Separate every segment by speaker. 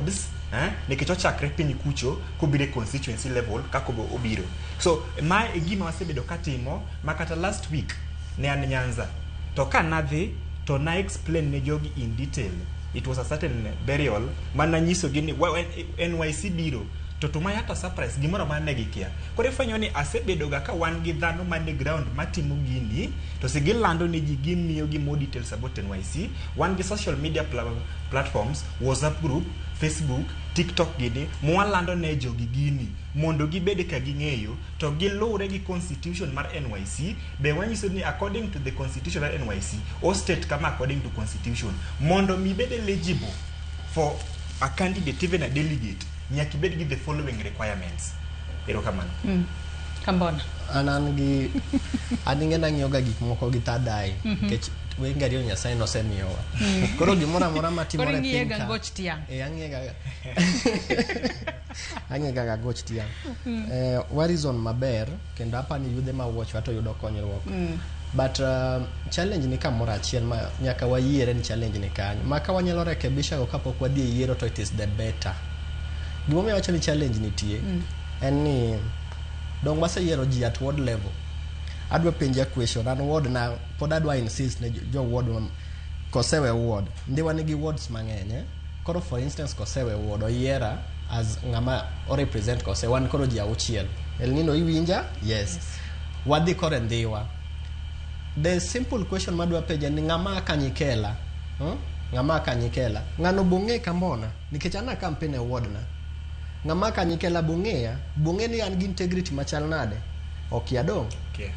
Speaker 1: wards, nikech ochakre piny kucho kobiro e constituency level kaka obiro. So ma e gima wasebedo katimo. Ma kata last week ne an Nyanza, to ka nadhi to na explain ne jogi in detail. It was a certain burial mananyisogi ni NYC biro to my utter surprise, gimoro amora ne gikia. Koro ifwenyo ni asebedo ga ka wan gi dhano man e ground matimo gini, to si gilando ne ji, gimiyo gi more details about NYC. Wan gi social media platforms, WhatsApp group, Facebook, TikTok gini mwalando ne jogi gini mondo gibed ka ging'eyo to giluwre gi constitution mar NYC. Be wanyiso ni according to the constitution mar NYC o state kama, according to constitution, mondo mi ibed eligible for a candidate, even a delegate, nyaka ibed gi the following requirements. Erokamano.
Speaker 2: Kambona.
Speaker 3: An gi an ing'e nang'iyo ga gik moko gi third eye, nikech wenge ariyo Nyasaye nosemiyowa. Koro gimoro amora matimore
Speaker 2: Koro
Speaker 3: e
Speaker 2: ing'iye
Speaker 3: piny
Speaker 2: ga
Speaker 3: ka
Speaker 2: ngoch tiang'.
Speaker 3: Eh, ang'iye ga goch tiang'. Wa reason maber kendo apani yudhe ma wuochwa to yudo konyruok. But challenge ni kamoro achiel ma nyaka wayiere ni challenge ni kanyo. Ma ka wanyalo rekebisha go kapok wadhi e yiero to it is the better. Gimomiyo awacho ni challenge nitie en ni dong waseyiero ji at ward level. Adwa penja question, an ward na pod adwa insist ne jo ward Kosewe ward. Ndhiwa nigi wards mang'eny, eh? Koro for instance Kosewe ward oyiera as ng'ama o represent Kosewe, wan koro ji auchiel. El Nino iwinja? Yes. Wadhi koro e Ndhiwa. The simple question madwa penja ni ng'ama Kanyikela? Hmm? Ng'ama Kanyikela? Ng'ano bong'e Kambona? Nikech an a campaign e ward na. Ng'ama Kanyikela bong'eya? Bong'e ni an gi integrity machal nade? Okia dong'.
Speaker 1: Okay.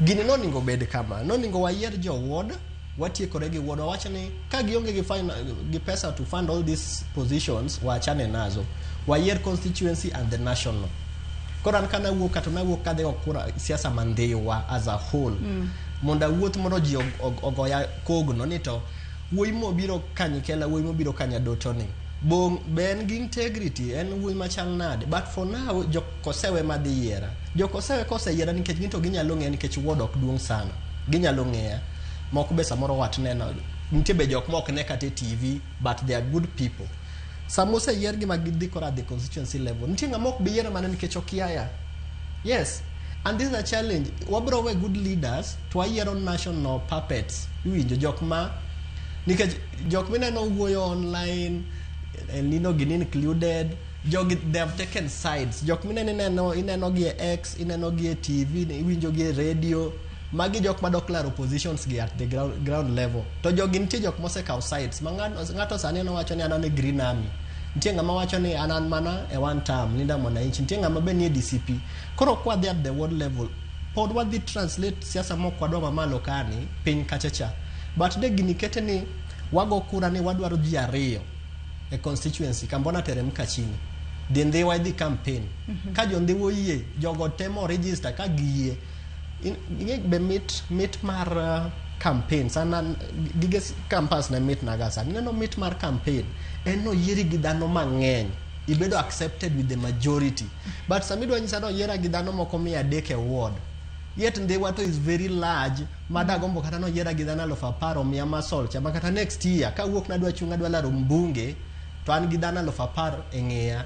Speaker 3: Gini noningo bed kama. Noningo wayier jo ward, watiekore gi ward. Wawacho ni ka gionge gi, fine, gi pesa to fund all these positions, waachane nazo. Wayier constituency and the national. Koro an kana wuok kata nawuok kadhi go kura siasa ma Ndhiwa as a whole. Mondo awuoth mondo ji ogoya kogno ni to wuoyi mobiro Kanyikela, wuoyi mobiro Kanyadoto ni. Bong, be en gi integrity, en wuoyi machal nade? But for now, jo Kosewe madhi yiera. Jo Kosewe koseyiera nikech gin to ginyalo ng'eya nikech ward ok duong' sana. Ginyalo ng'eya. Moko be samoro wat neno. Nitie be jok mok ne kata e TV, but they are good people. Sama oseyiergi ma gidhi koro at the constituency level, nitie ng'ama ok bi yiero mana nikech okiaya. Yes. And this is a challenge. Wabro we good leaders to wayiero national puppets. Iwinjo jok ma nikech jok mineno wuoyo online, El Nino gin included, jogi they have taken sides. Jok mineno ineno gi e X, ineno gi e TV, iwinjo gi e radio. Magi jok madok laro positions gi at the ground level. To jogi nitie jok mosekawo sides. Ma ng'ato sani en owacho ni an an e Green Army. Nitie ng'ama wacho ni an mana e one term, Linda Mwananchi. Nitie ng'ama be nie DCP. Koro kwadhi at the world level, pod wadhi translate siasa mok wadwa mamalo kani, piny kacha cha. But de gini kete ni wago kura ni wadwaro ji ariyo e constituency, Kambona teremka chini. Dhi Ndhiwa idhi campaign. Ka jo Ndhiwa oyie, jogo temo register ka giyie. Ing'e be mit mar campaign sana gige campus ne mit naga sana. Ineno mit mar campaign en noyieri gi dhano mang'eny. Ibedo accepted with the majority. But sama idwa nyisa ni oyiera gi dhano moko 300 e ward. Yet Ndhiwa to is very large ma dagombo kata noyiera gi dhano 10,000 omiya muscle cha ma kata next year kawuok nadwa chung' adwa laro mbunge to an gi dhano 10,000 e ng'eya.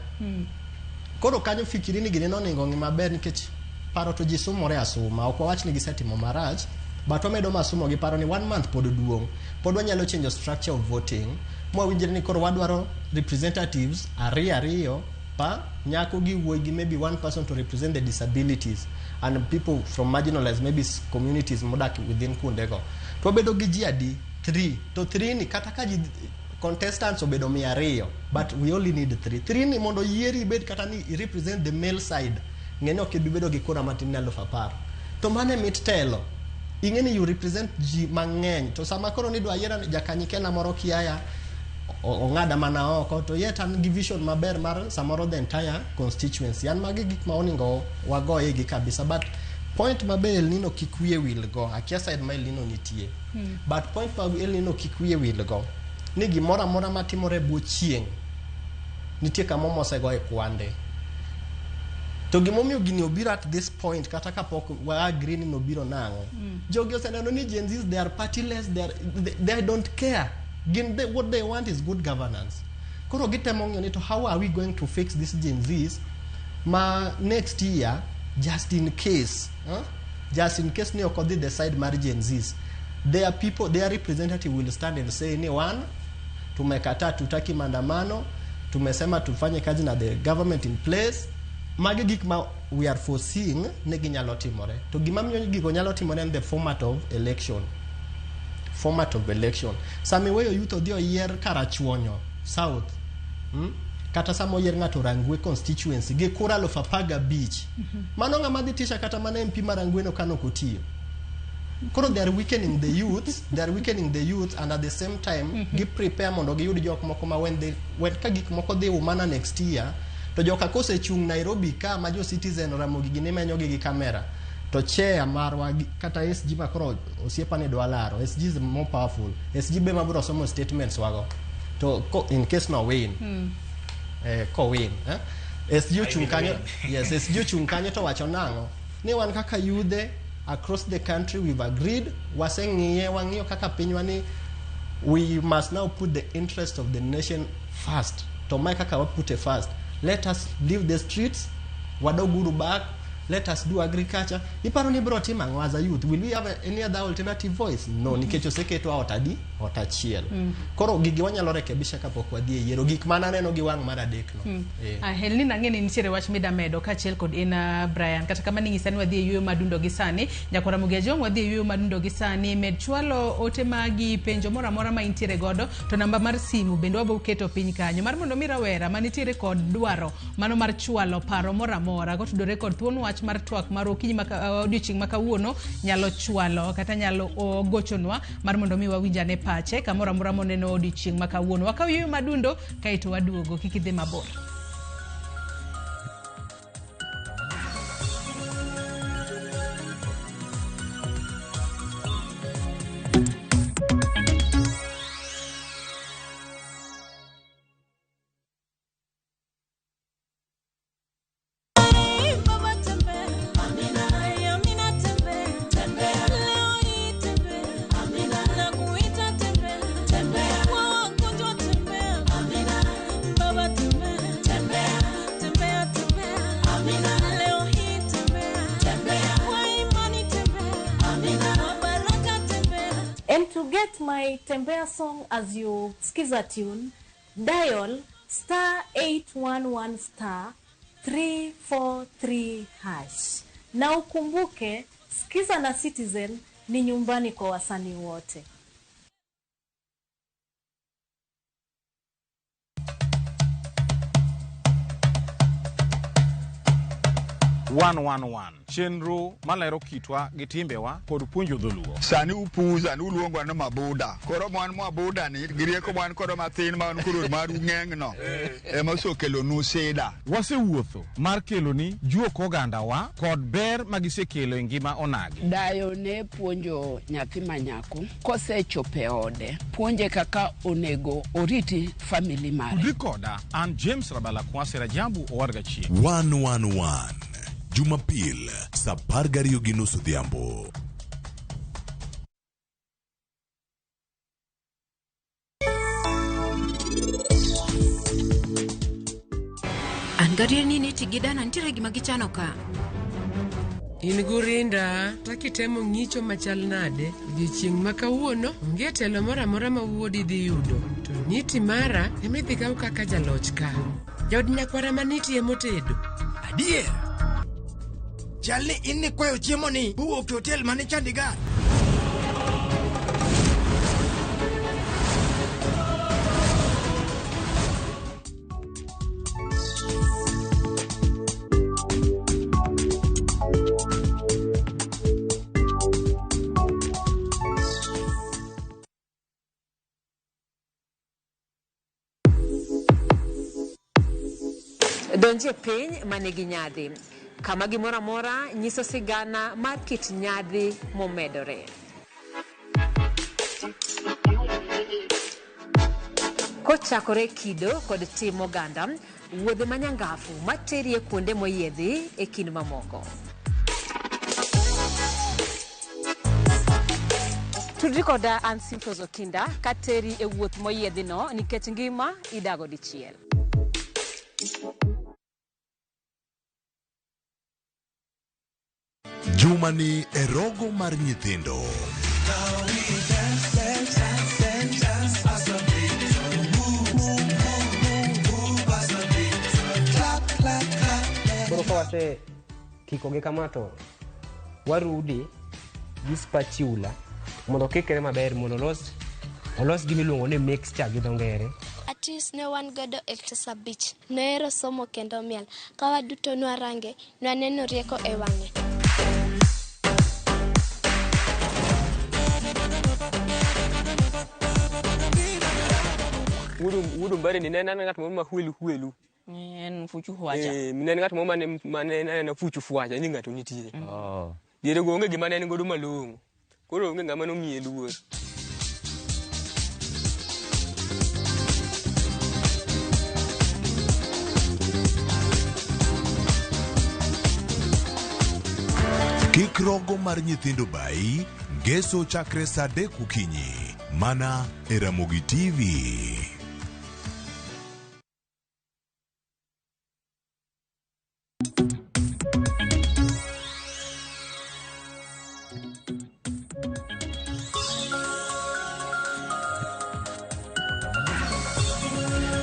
Speaker 3: Koro kanyo fikiri ni gini noningo ng'i maber nikech paro to ji sumore asuma. Ok wawach ni gisetimo marach, but wamedo masumo gi paro ni one month pod duong'. Pod wanyalo change structure of voting. Mwawinjre ni koro wadwaro representatives ariyo ariyo pa nyako gi wuoyi gi maybe one person to represent the disabilities and people from marginalized maybe communities modak within kuondego. To wabedo gi ji adi? Three. To three ni kata ka ji contestants obedo 200, but we only need three. Three ni mondo yieri ibed kata ni i represent the male side, ng'e ni ok ibi bedo gi kura matin ne 10,000. To mano e mit telo. Ing'e ni you represent ji mang'eny. To sama koro nidwa yiera ni jakanyikela moro kiaya ong'ada mana oko to yet an gi vision maber mar samoro the entire constituency. An magi gik ma oningo wagoye gi kabisa. But point maber El Nino kik wiye wil go. Akia side ma El Nino nitie. But point ma El Nino kik wiye wil go ni gimoro amora matimore e bwo chieng' nitie kama omosego e kwande. To gimomiyo gini obiro at this point kata kapok wa agree ni nobiro nang'o. Jogi oseneno ni Gen Zs they are partyless, they don't care. Gin what they want is good governance. Koro gitemo ng'iyo ni to how are we going to fix this Gen Zs ma next year, just in case, huh? Just in case ni ok odhi the side mar Gen Zs, their people, their representative will stand and say ni one, tumekataa, tutaki maandamano, tumesema tufanye kazi na the government in place. Magi gik ma we are foreseeing ni ginyalo timore. To gima miyo gigo nyalo timore en the format of election. Format of election, sama iweyo youth odhi oyier Karachuonyo South, Kata sama oyier ng'ato Rangwe constituency gi kura 15,000, mano ng'ama dhi tisha kata mana MP ma Rangwe no kanok otiyo. Koro they are weakening the youth, they are weakening the youth, and at the same time gi prepare mondo giyud jok moko ma when ka gik moko dhi umana next year, to joka kosechung' Nairobi ka ma jo Citizen Ramogi gini menyogi gi kamera, to chair marwa kata SG ma koro osiepa ni dwa laro. SG is more powerful. SG be mabiro somo statements wago to ko, in case no win, kowin, eh? SG ochung' kanyo, yes, SG ochung' kanyo to wacho nang'o ni wan kaka yudhe across the country, we've agreed, waseng'iye, wang'iyo kaka pinywa ni we must now put the interest of the nation first. To mae kaka wa put it first: let us leave the streets, wadoguru back, let us do agriculture. Iparo ni biro timo ang'o as a youth? Will we have any other alternative voice? No, nikech oseketwa ot adi ot achiel. Koro gigi wanyalo rekebisha kapok wadhi e yiero, gik mana aneno gi wang' mar adek no.
Speaker 2: Ah, Helni, nang'e ni nitiere wach mida medo kaachiel kod in, Brian. Kata kamano inyisa ni wadhi e yueyo madundo gi sani. Nyakwara Ramogi Ajwang', wadhi e yueyo madundo gi sani. Med chwalo ote magi, penjo moro amora ma intiere godo, to namba mar simu bende wabo keto piny kanyo mar mondo mi rawera manitiere kod dwaro mano mar chwalo paro moro amora kotudore kod thuon wach mar twak mar okinyi ma odiochieng' ma kawuono nyalo chwalo kata nyalo gochonwa mar mondo mi wawinj ane pache kamoro amora moneno odiochieng' ma kawuono. Wakaw yueyo madundo kaeto waduogo, kik idhi mabor.
Speaker 4: Baba tembea, Amina, Amina tembea, tembea. Leo hii tembea, Amina, nakuita tembea, tembea. Kwa wagonjwa tembea, Amina. Baba tembea, tembea, tembea, tembea, Amina. Leo hii tembea, tembea. Kwa imani tembea, Amina. Kwa baraka tembea.
Speaker 5: And to get my Tembea song as you skiza tune, dial *811*343#. Na ukumbuke, Skiza na Citizen ni nyumbani kwa wasanii wote.
Speaker 6: 111 chenro malero kitwa gi timbewa kod puonjo dholuo.
Speaker 7: Sani upuza ni uluongwa ni mabuda. Koro mwan mabuda ni gi rieko mwan kodo mathin ma wan koro maru ng'eng no ema osekelonu sida.
Speaker 6: Wasewuotho mar keloni juok ogandawa kod ber magisekelo e ngima onagi.
Speaker 8: Dayo ne puonjo nyathi ma nyako kosechopo e ode, puonje kaka onego oriti family mare.
Speaker 6: Tudri koda an James Rabala Kwasi Rajabu Owadga Chieng'.
Speaker 9: 111 Jumapil saa 12:30 odhiambo.
Speaker 10: An gadier ni Niti gi Dana nitiere gima gichano ka.
Speaker 11: In gurinda, takitemo ng'icho machal nade, odiochieng' ma kawuono onge telo moro amora ma wuodi dhi yudo. To Niti mara ema idhi kaw kaka jaloch ka. Jaod nyakwara ma Niti emotedo.
Speaker 12: Adier? Chal ni in nikwayo chiemo ni bowuok e hotel mane Chandigarh.
Speaker 13: Donjie piny manigi nyadhi, kama gimoro amora nyiso sigana mar kit nyadhi momedore. Kochakore kido kod tim oganda, wuodhe manyangafu materi e kuonde moyiedhi e kind mamoko. Tudri koda an Simfros Okinda kateri e wuoth moyiedhino nikech ngima idago dichiel.
Speaker 9: Jumani e rogo mar nyithindo.
Speaker 14: Koro ka wase kikogi kama to warude gi spatula mondo okikre maber mondo olos olos gima iluongo ni mixture gi dho ngere.
Speaker 15: Atis ne wan godo e klas 5. Nohero somo kendo miel. Ka waduto nwarange, nwaneno rieko e wang'e.
Speaker 16: Wuod Ombare ni ne en ng'at moro ma huelu huelu.
Speaker 17: En fuchu fwacha.
Speaker 16: Eh, ne en ng'at moro mane mane aneno fuchu fwacha ni ng'ato nitie. Diere go onge gima ne en godo malong'o. Koro onge ng'ama nomiye luor.
Speaker 9: Kik rogo mar nyithindo bayi, ngeso chakre saa 3 okinyi. Mana e Ramogi TV.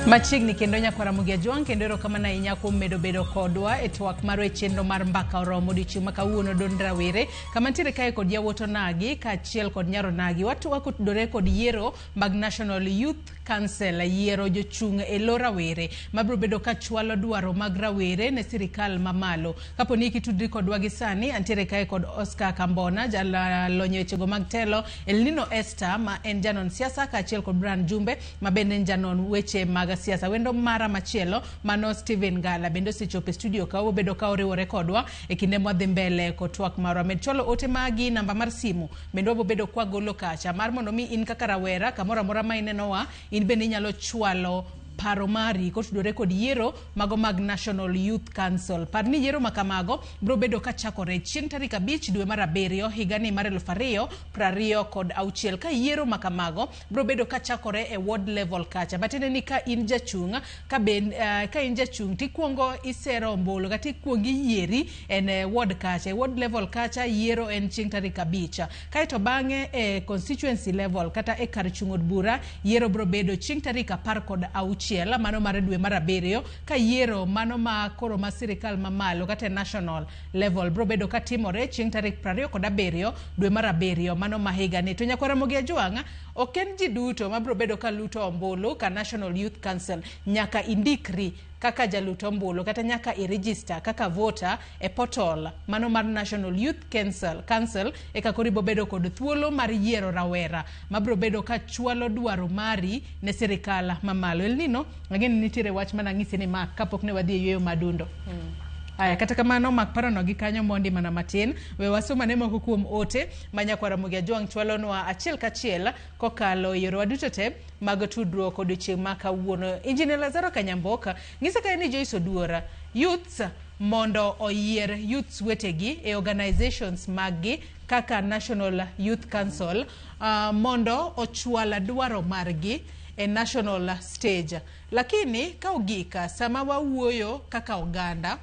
Speaker 2: Machiegni kendo nyakwara Ramogi Ajwang' kendo erokamano ahinya kuom medo bedo kodwa e twak marwa e chenro mar Mbaka Oromo odiochieng' ma kawuono Don Rawere kama nitiere kae kod yawuot Onagi kaachiel kod nyar Onagi. Watwak otudore kod yiero mag National Youth Council, yiero jochung' e lo rawere mabiro bedo ka chwalo dwaro mag rawere ne sirikal mamalo. Kapo ni kitudri kodwa gi sani, antiere kae kod Oscar Kambona, jalony e wechego mag telo, Elnino Esther ma en janon siasa kaachiel kod Brian Jumbe ma bende en janon weche mag siasa. Wendo mara machielo mano Steven Ngala bende osechopo e studio ka obedo ka oriwore kodwa e kinde mwadhi mbele kod twak marwa. Med chwalo ote magi namba mar simu bende wabobedo kwagolo kacha mar mondo mi in kaka rawera kamoro amora ma inenowa in bende inyalo chwalo paro mari kotudore kod yiero mago mag National Youth Council. Par ni yiero ma kamago biro bedo kachakore chieng' tarik 5 dwe mar 7 higani mar 2026 ka yiero ma kamago biro bedo kachakore e ward level kacha. Matiende ni ka in jachung' ka ben, ka in jachung' tikuongo isero ombulu kata ikuongo iyieri en ward kacha. E ward level kacha yiero en chieng' tarik 5. Kaeto bang'e e constituency level kata e kar chung' od bura yiero biro bedo chieng' tarik 16 mano mar dwe mar 7 ka yiero mano ma koro ma sirikal mamalo kata e national level biro bedo katimore chieng' tarik 27 dwe mar 7 mano ma higani. To nyakwar Ramogi Ajwang' ok en ji duto mabiro bedo ka luto ombulu ka National Youth Council. Nyaka indikri kaka jalut ombulu kata nyaka i-register kaka voter e portal mano mar National Youth Council eka koro ibiro bedo kod thuolo mar yiero rawera mabiro bedo ka chwalo dwaro mari ne sirikal mamalo. Elnino, ang'e ni nitiere wach mana ng'isi ni mak kapok ne wadhi e yueyo madundo. Aya, kata kamano mak parono gi kanyo mondi mana matin. We wasom ane moko kuom ote ma nyakwar Ramogi Ajwang' chwalonwa achiel kachiel kokalo e yorewa duto te mag tudruok odiochieng' ma kawuono. Engineer Lazaro Kanyamboka ng'isa kae ni Joyce Oduora, youths mondo oyier youths wetegi e organizations maggi kaka National Youth Council mondo ochwal dwaro margi e national stage. Lakini ka ogik sama wawuoyo kaka oganda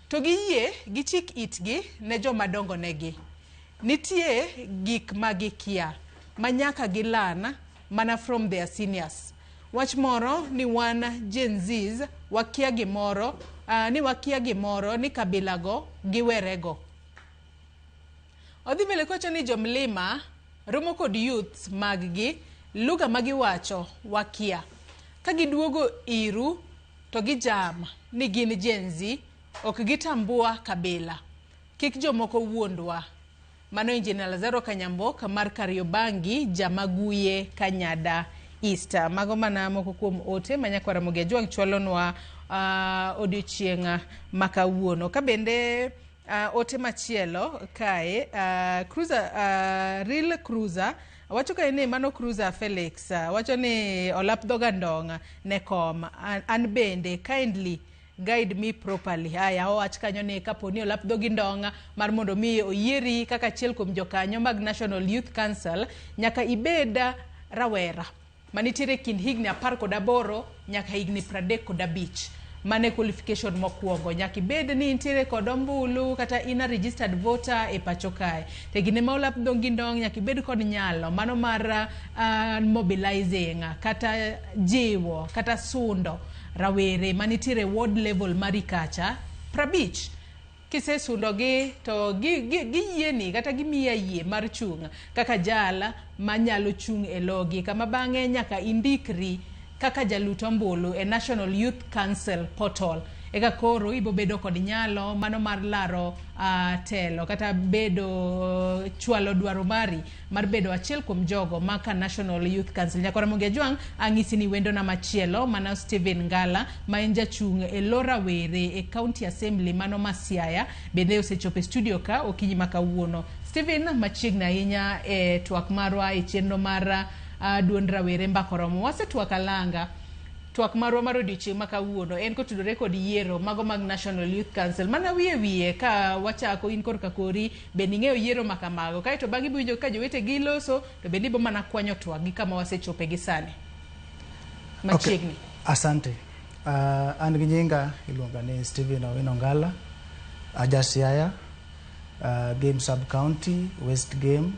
Speaker 2: to giyie gichik itgi ne joma dongo negi. Nitie gik ma gikia ma nyaka gilan mana from their seniors. Wach moro ni wan Gen Zs wakia gimoro, ni wakia gimoro ni kabila go giwerego. Odhi mbele kowacho ni jomlima romo kod youths mag gi lugha magiwacho wakia. Ka giduogo iru to gijam ni gin Gen Z, ok gitambua kabila. Kik jomoko wuondwa. Mano Engineer Lazaro Kanyamboka mar Kariobangi, Jamaguye, Kanyada East. Mago mana moko kuom ote ma nyakwar Ramogi Ajwang' chwalonwa odiochieng' ma kawuono. Ka bende ote machielo kae, Cruiser, Real Cruiser wacho kae ni mano Cruiser Felix wacho ni olap dhoga ndong' ne kom an bende kindly Guide me properly. Haya, owach kanyo ni kapo ni olap dhogi ndong' mar mondo mi oyieri kaka achiel kuom jokanyo mag National Youth Council, nyaka ibed rawera manitiere kind higni 18 nyaka higni 35. Mano e qualification mokwongo. Nyaka ibed ni intiere kod ombulu kata in a registered voter e pacho kae. To gine ma olap dhogi ndong' nyaka ibed kod nyalo mano mar mobilizing kata jiwo kata sundo rawere manitiere ward level mari kacha 50. Kisesundogi to giyieni kata gimiyi yie mar chung' kaka jal manyalo chung' e logi, kama bang'e nyaka indikri kaka jalut ombulu e National Youth Council portal. Eka koro ibobedo kod nyalo mano mar laro telo kata bedo chwalo dwaro mari mar bedo achiel kuom jogo maka National Youth Council. Nyakora Ramogi Ajwang' ang'isi ni wendona machielo mano Stephen Ngala ma en jachung' e lo rawere e County Assembly mano ma Siaya bende osechopo e studio ka okinyi ma kawuono. Stephen, machiegni ahinya e twak marwa e chenro mar duond rawere Mbaka Oromo. Wasetwak alanga twak marwa mar odiochieng' ma kawuono en kotudore kod yiero mago mag National Youth Council. Mana wiye wiye ka wachako in korka kori bende ing'eyo yiero ma kamago, kaeto bang'e ibo ka jowetegi loso to bende ibo mana kwanyo twak gi kama wasechope gi sani machiegni.
Speaker 18: Okay. Asante. An gi nyinga iluonga ni Stephen Owino Ngala, aja Siaya, Game Sub County, West Game,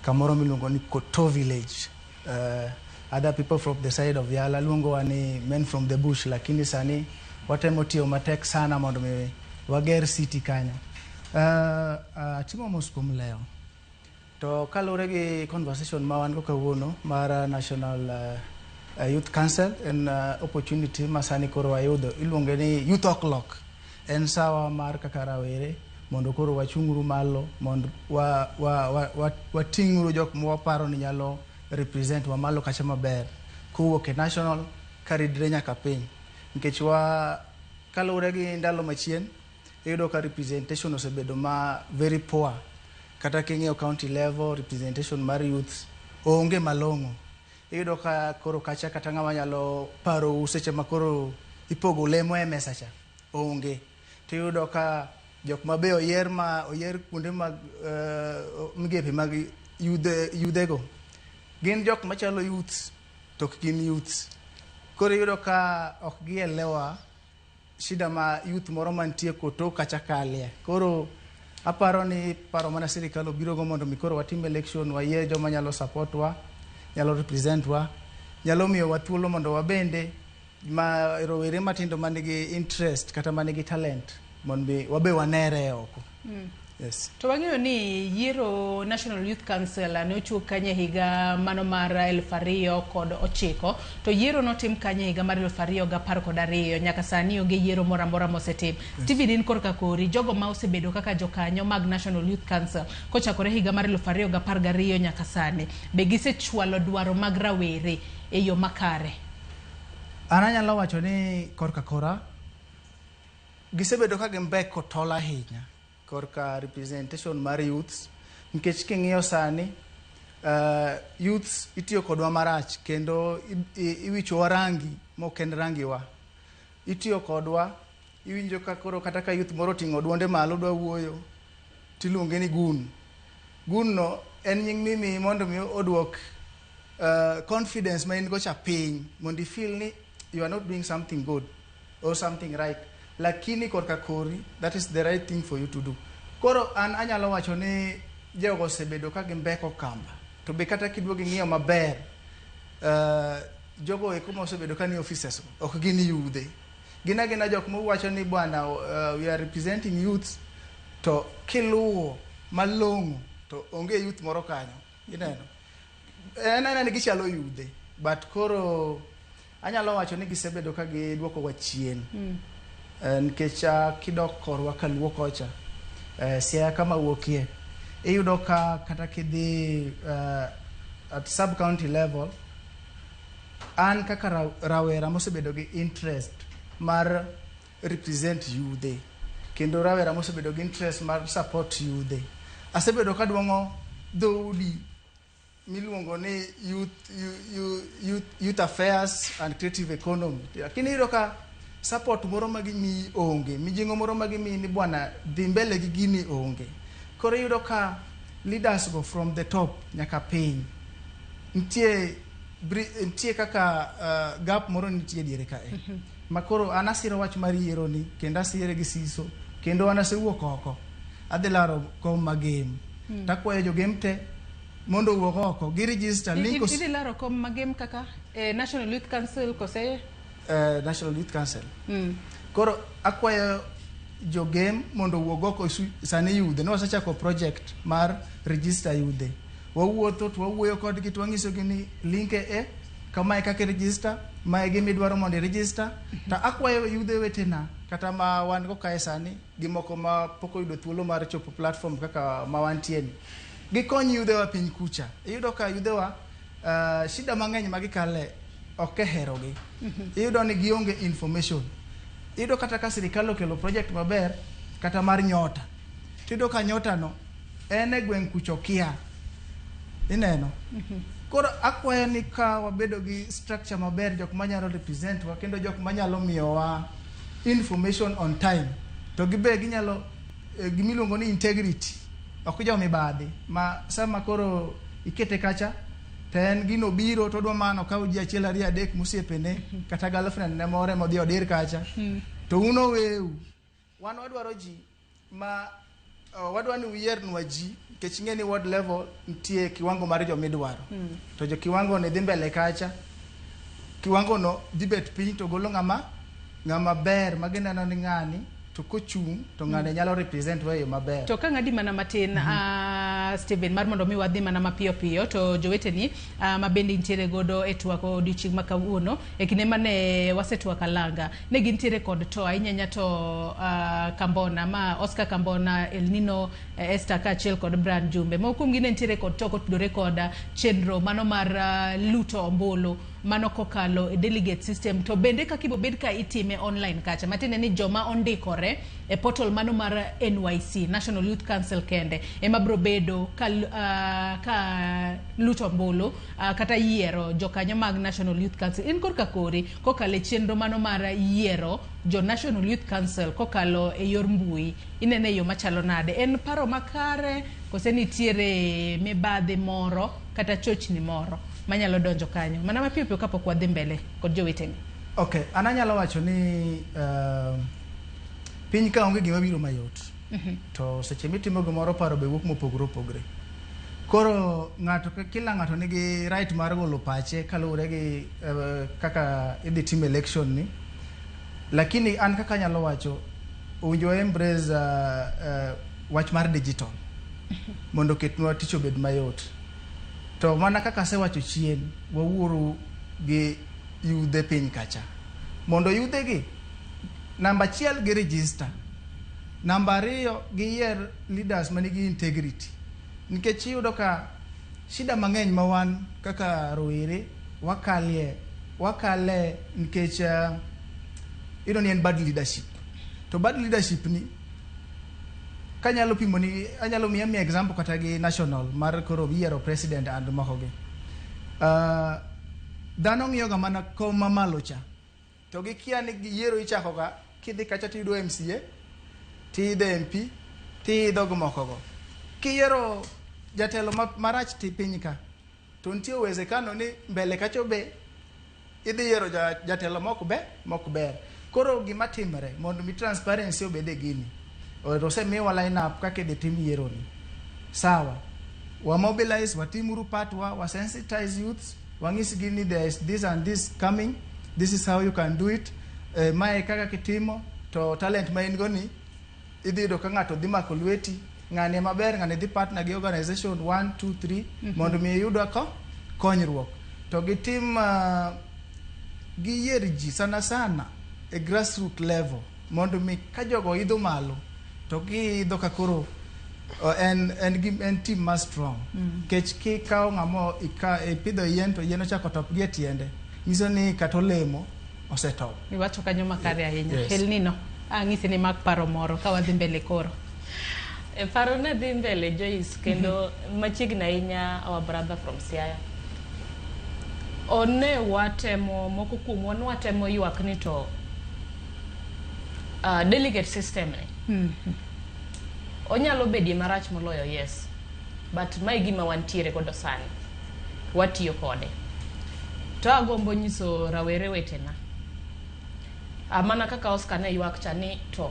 Speaker 18: kamoro miluongo ni Koto Village. Other people from the side of Yala luongowa ni men from the bush, lakini sani watemo tiyo matek sana mondo mi wager city kanyo. Atimo mos kuom leo. To kaluwore gi conversation ma wan go kawuono mar National Youth Council en opportunity ma sani koro wayudo iluonge ni Youth O'Clock. En sawa mar kaka rawere mondo koro wachung'uru malo mondo wating'uru jok ma waparo ni nyalo represent wa malo kacha maber kowuok e national karidre nyaka piny, nikech wa kaluwore gi ndalo machien iyudo ka representation osebedo ma very poor. Kata king'iyo county level representation mar youth onge malong'o. Iyudo ka koro kacha kata ng'ama nyalo parou seche ma koro ipogo lemo e mesa cha onge. To iyudo ka jok mabe oyier ma oyier kuonde mag migepe mag yudhego gin jok machalo youths to ok gin youths. Koro iyudo ka ok gielewa shida ma youth moro mantie koto kacha kalie. Koro aparo ni paro mana sirikal obiro go mondo mi koro watim election, wayier joma nyalo support wa, nyalo represent wa, nyalo miyowa thuolo mondo wabende ma rowere matindo manigi interest kata manigi talent mondo mi wabe wanere oko. Yes.
Speaker 2: To wang'eyo ni yiero National Youth Council ne ochiw kanye higa mano mar 2009, to yiero notim kanye higa mar 2012. Nyaka sani onge yiero moro amora mosetim. Stephen, in korka kori jogo ma osebedo kaka jokanyo mag National Youth Council kochakore higa mar 2012 nyaka sani, be gisechwalo dwaro mag rawere e yo makare?
Speaker 18: An anyalo wacho ni korka kora gisebedo ka gimbeko tol ahinya korka representation mar youths, nikech king'iyo sani youths itiyo kodwa marach kendo iwichowa rangi mok en rangiwa. Itiyo kodwa, iwinjo ka koro kata ka youth moro oting'o duonde malo dwa wuoyo tiluonge ni gun. Gun no en nying mimiyi mondo mi oduok confidence ma in go cha piny, mondo i feel ni you are not doing something good or something right. Lakini korka kori, that is the right thing for you to do. Koro an anyalo wacho ni jogo osebedo ka gimbeko kamba. To be kata kiduogo ing'iyo maber, jogo eko mosebedo ka ni offices ok gin yudhe. Gin agina jok mowacho ni bwana we are representing youths, to kiluwo malong'o to onge youth moro kanyo. Ineno? En anena ni gichalo yudhe, but koro anyalo wacho ni gisebedo ka giduoko wa chien. Nikech kidok korwa kaluo kocha, Siaya kama wuokie, iyudo ka kata kidhi at sub county level, an kaka rawera mosebedo gi interest mar represent yudhe, kendo rawera mosebedo gi interest mar support yudhe, asebedo kaduong'o dhoudi miluongo ni youth affairs and creative economy. Lakini iyudo ka Support moro ma gimiyi onge, mijing'o moro ma gimiyi ni bwana dhi mbele gi gini onge. Koro iyudo ka leaders go from the top nyaka piny nitie nitie kaka gap moro nitie diere kae. Ma koro an asiro wach mar yiero ni kendo asire gi siso kendo an asewuok oko adhi laro kom magem. Takwayo jogem te mondo owuog oko gi register link
Speaker 2: Idhi laro kom magem kaka National Youth Council kose?
Speaker 18: National Youth Council. Koro akwayo jogem mondo owuog oko sani yudhe. Ne wasechako project mar register yudhe. Wawuotho to wawuoyo kodgi to wanyisogi ni link e kamae kaka i register, mae gima idwaro mondo i register. To akwayo yudhe wetena kata ma wan go kae sani gi moko ma pok oyudo thuolo mar chopo platform kaka ma wantie ni. Gikony yudhewa piny kucha. Iyudo ka yudhewa shida mang'eny ma gikale ok e herogi. Iyudo ni gionge information. Iyudo kata ka sirikal okelo project maber kata mar nyota. Tiyudo ka nyota no en e gweng' kucha okia. Ineno? Koro akwayo ni ka wabedo gi structure maber, jok manyalo represent wa kendo jok manyalo miyowa information on time to gibe ginyalo gimiluongo ni integrity ok jo mibadhi ma sama koro ikete kacha to en gino biro to odwa mano okaw ji achiel ariyo adek mosiepene kata girlfriend ne moro ema odhi odir kacha to un oweu wan wadwaro ji ma wadwa ni uyiernwa ji nikech ing'e ni ward level nitie kiwango mar jomidwaro to jo kiwango ni dhi mbele kacha kiwango no dhi bet piny to golo ng'ama ber ma gineno ni ng'ani to kochung' to ng'ani nyalo represent wa e yo maber.
Speaker 2: To ka ng'adi mana matin, Stephen, mar mondo mi wadhi mana mapiyo piyo to joweteni ma bende intiere godo e twak odiochieng' ma kawuono e kinde mane wasetwak alanga ne gintiere kod to ahinya ahinya to Kambona ma Oscar Kambona, Elnino, Esther kaachiel kod Brian Jumbe. Moko kuomgi ne nitiere kod to kotudore kod chenro mano mar luto ombulu mano kokalo e delegate system to bende kaka ibobed ka itime online kacha matiende ni joma ondikore e portal mano mar NYC National Youth Council kende ema bro bedo ka luto ombulu kata yiero jokanyo mag National Youth Council in korka kori kokalo e chenro mano mar yiero jo National Youth Council kokalo e yor mbui inene e yo machalo nade en paro makare kose nitiere mibadhi moro kata chochni moro manyalo donjo kanyo mana mapiyo piyo kapok wadhi mbele kod joweteni?
Speaker 18: Okay, an anyalo wacho ni piny ka onge gima biro mayot. To seche mitimo gimoro paro be wuok mopogore opogore. Koro ng'ato kila ng'ato nigi right mar golo pache kaluwore gi kaka idhi tim election ni. Lakini an kaka anyalo wacho owinjo wa embrace wach mar digital mondo oketnwa tich obed mayot. To mana kaka asewacho chien, wawuoro gi yudhe piny kacha. Mondo yudhe gi, namba achiel gi register. Namba ariyo giyier leaders manigi integrity. Nikech iyudo ka shida mang'eny ma wan kaka rowere wakalie wakale nikech iyudo ni en bad leadership. To bad leadership ni kanyalo pimo ni anyalo miya miya example kata gi national mar koro yiero president and moko gi. Dhano ng'iyo ga mana kom mamalo cha. To gikia ni yiero ichako ga kidhi kacha tiyudo MCA, tiidho MP, tiidho gi moko go. Kiyiero jatelo marach ti piny ka, to nitie uwezekano ni mbele kacho be idhi yiero jatelo mok ber. Koro gima timre mondo mi transparency obed e gini. Osemiwa line up kaka idhi tim yiero ni. Sawa. Wa mobilize, watimuru part wa sensitize youths, wanyisgi ni there is this and this coming, this is how you can do it. Mae kaka kitimo, to talent ma in go ni, idhi yudo ka ng'ato dhi mako lweti, ng'ani ema ber, ng'ani dhi partner gi organization 1, 2, 3, mondo mi iyud konyruok. To gitim, giyier ji sana sana e grassroot level, mondo mi ka jogo idho malo, to giidho ka koro en team ma strong. Nikech kikawo ng'ama ipidho yien to yien ochako top gi e tiende, nyiso ni kata olemo osetop.
Speaker 2: Iwacho kanyo makare ahinya.
Speaker 18: Yes.
Speaker 2: Elnino, ang'isi ni mak paro moro ka wadhi mbele koro.
Speaker 19: E, paro ne dhi mbele Joyce kendo machiegni ahinya our brother from Siaya. One watemo moko kuomwa nwatemo ywak ni to Delegate system ni onyalo bedie marach moloyo, yes, but mae gima wantiere godo sani, watiyo kode. To agombo nyiso rawere wetena, mana kaka Oscar ne ywak cha ni to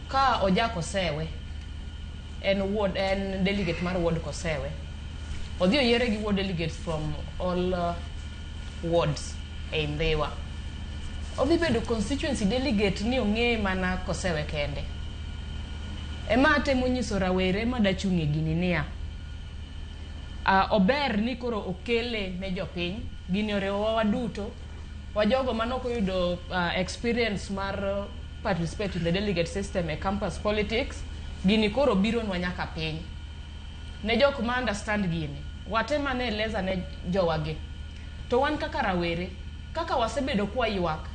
Speaker 19: ka ojak osewe en ward, en delegate mar ward Kosewe, odhi oyiere gi ward delegates from all wards e Ndhiwa, odhi bedo constituency delegate ni ong'e mana Kosewe kende. Ema atemo nyiso rawere madachung' e gini niya, ober ni koro okele ne jopiny. Gini oriwowa waduto, wajogo manok oyudo experience mar participate in the delegate system e campus politics. Gini koro bironwa nyaka piny. Ne jok ma understand gini, watem ane eleza ne jowagi. To wan kaka rawere, kaka wasebedo kwaywak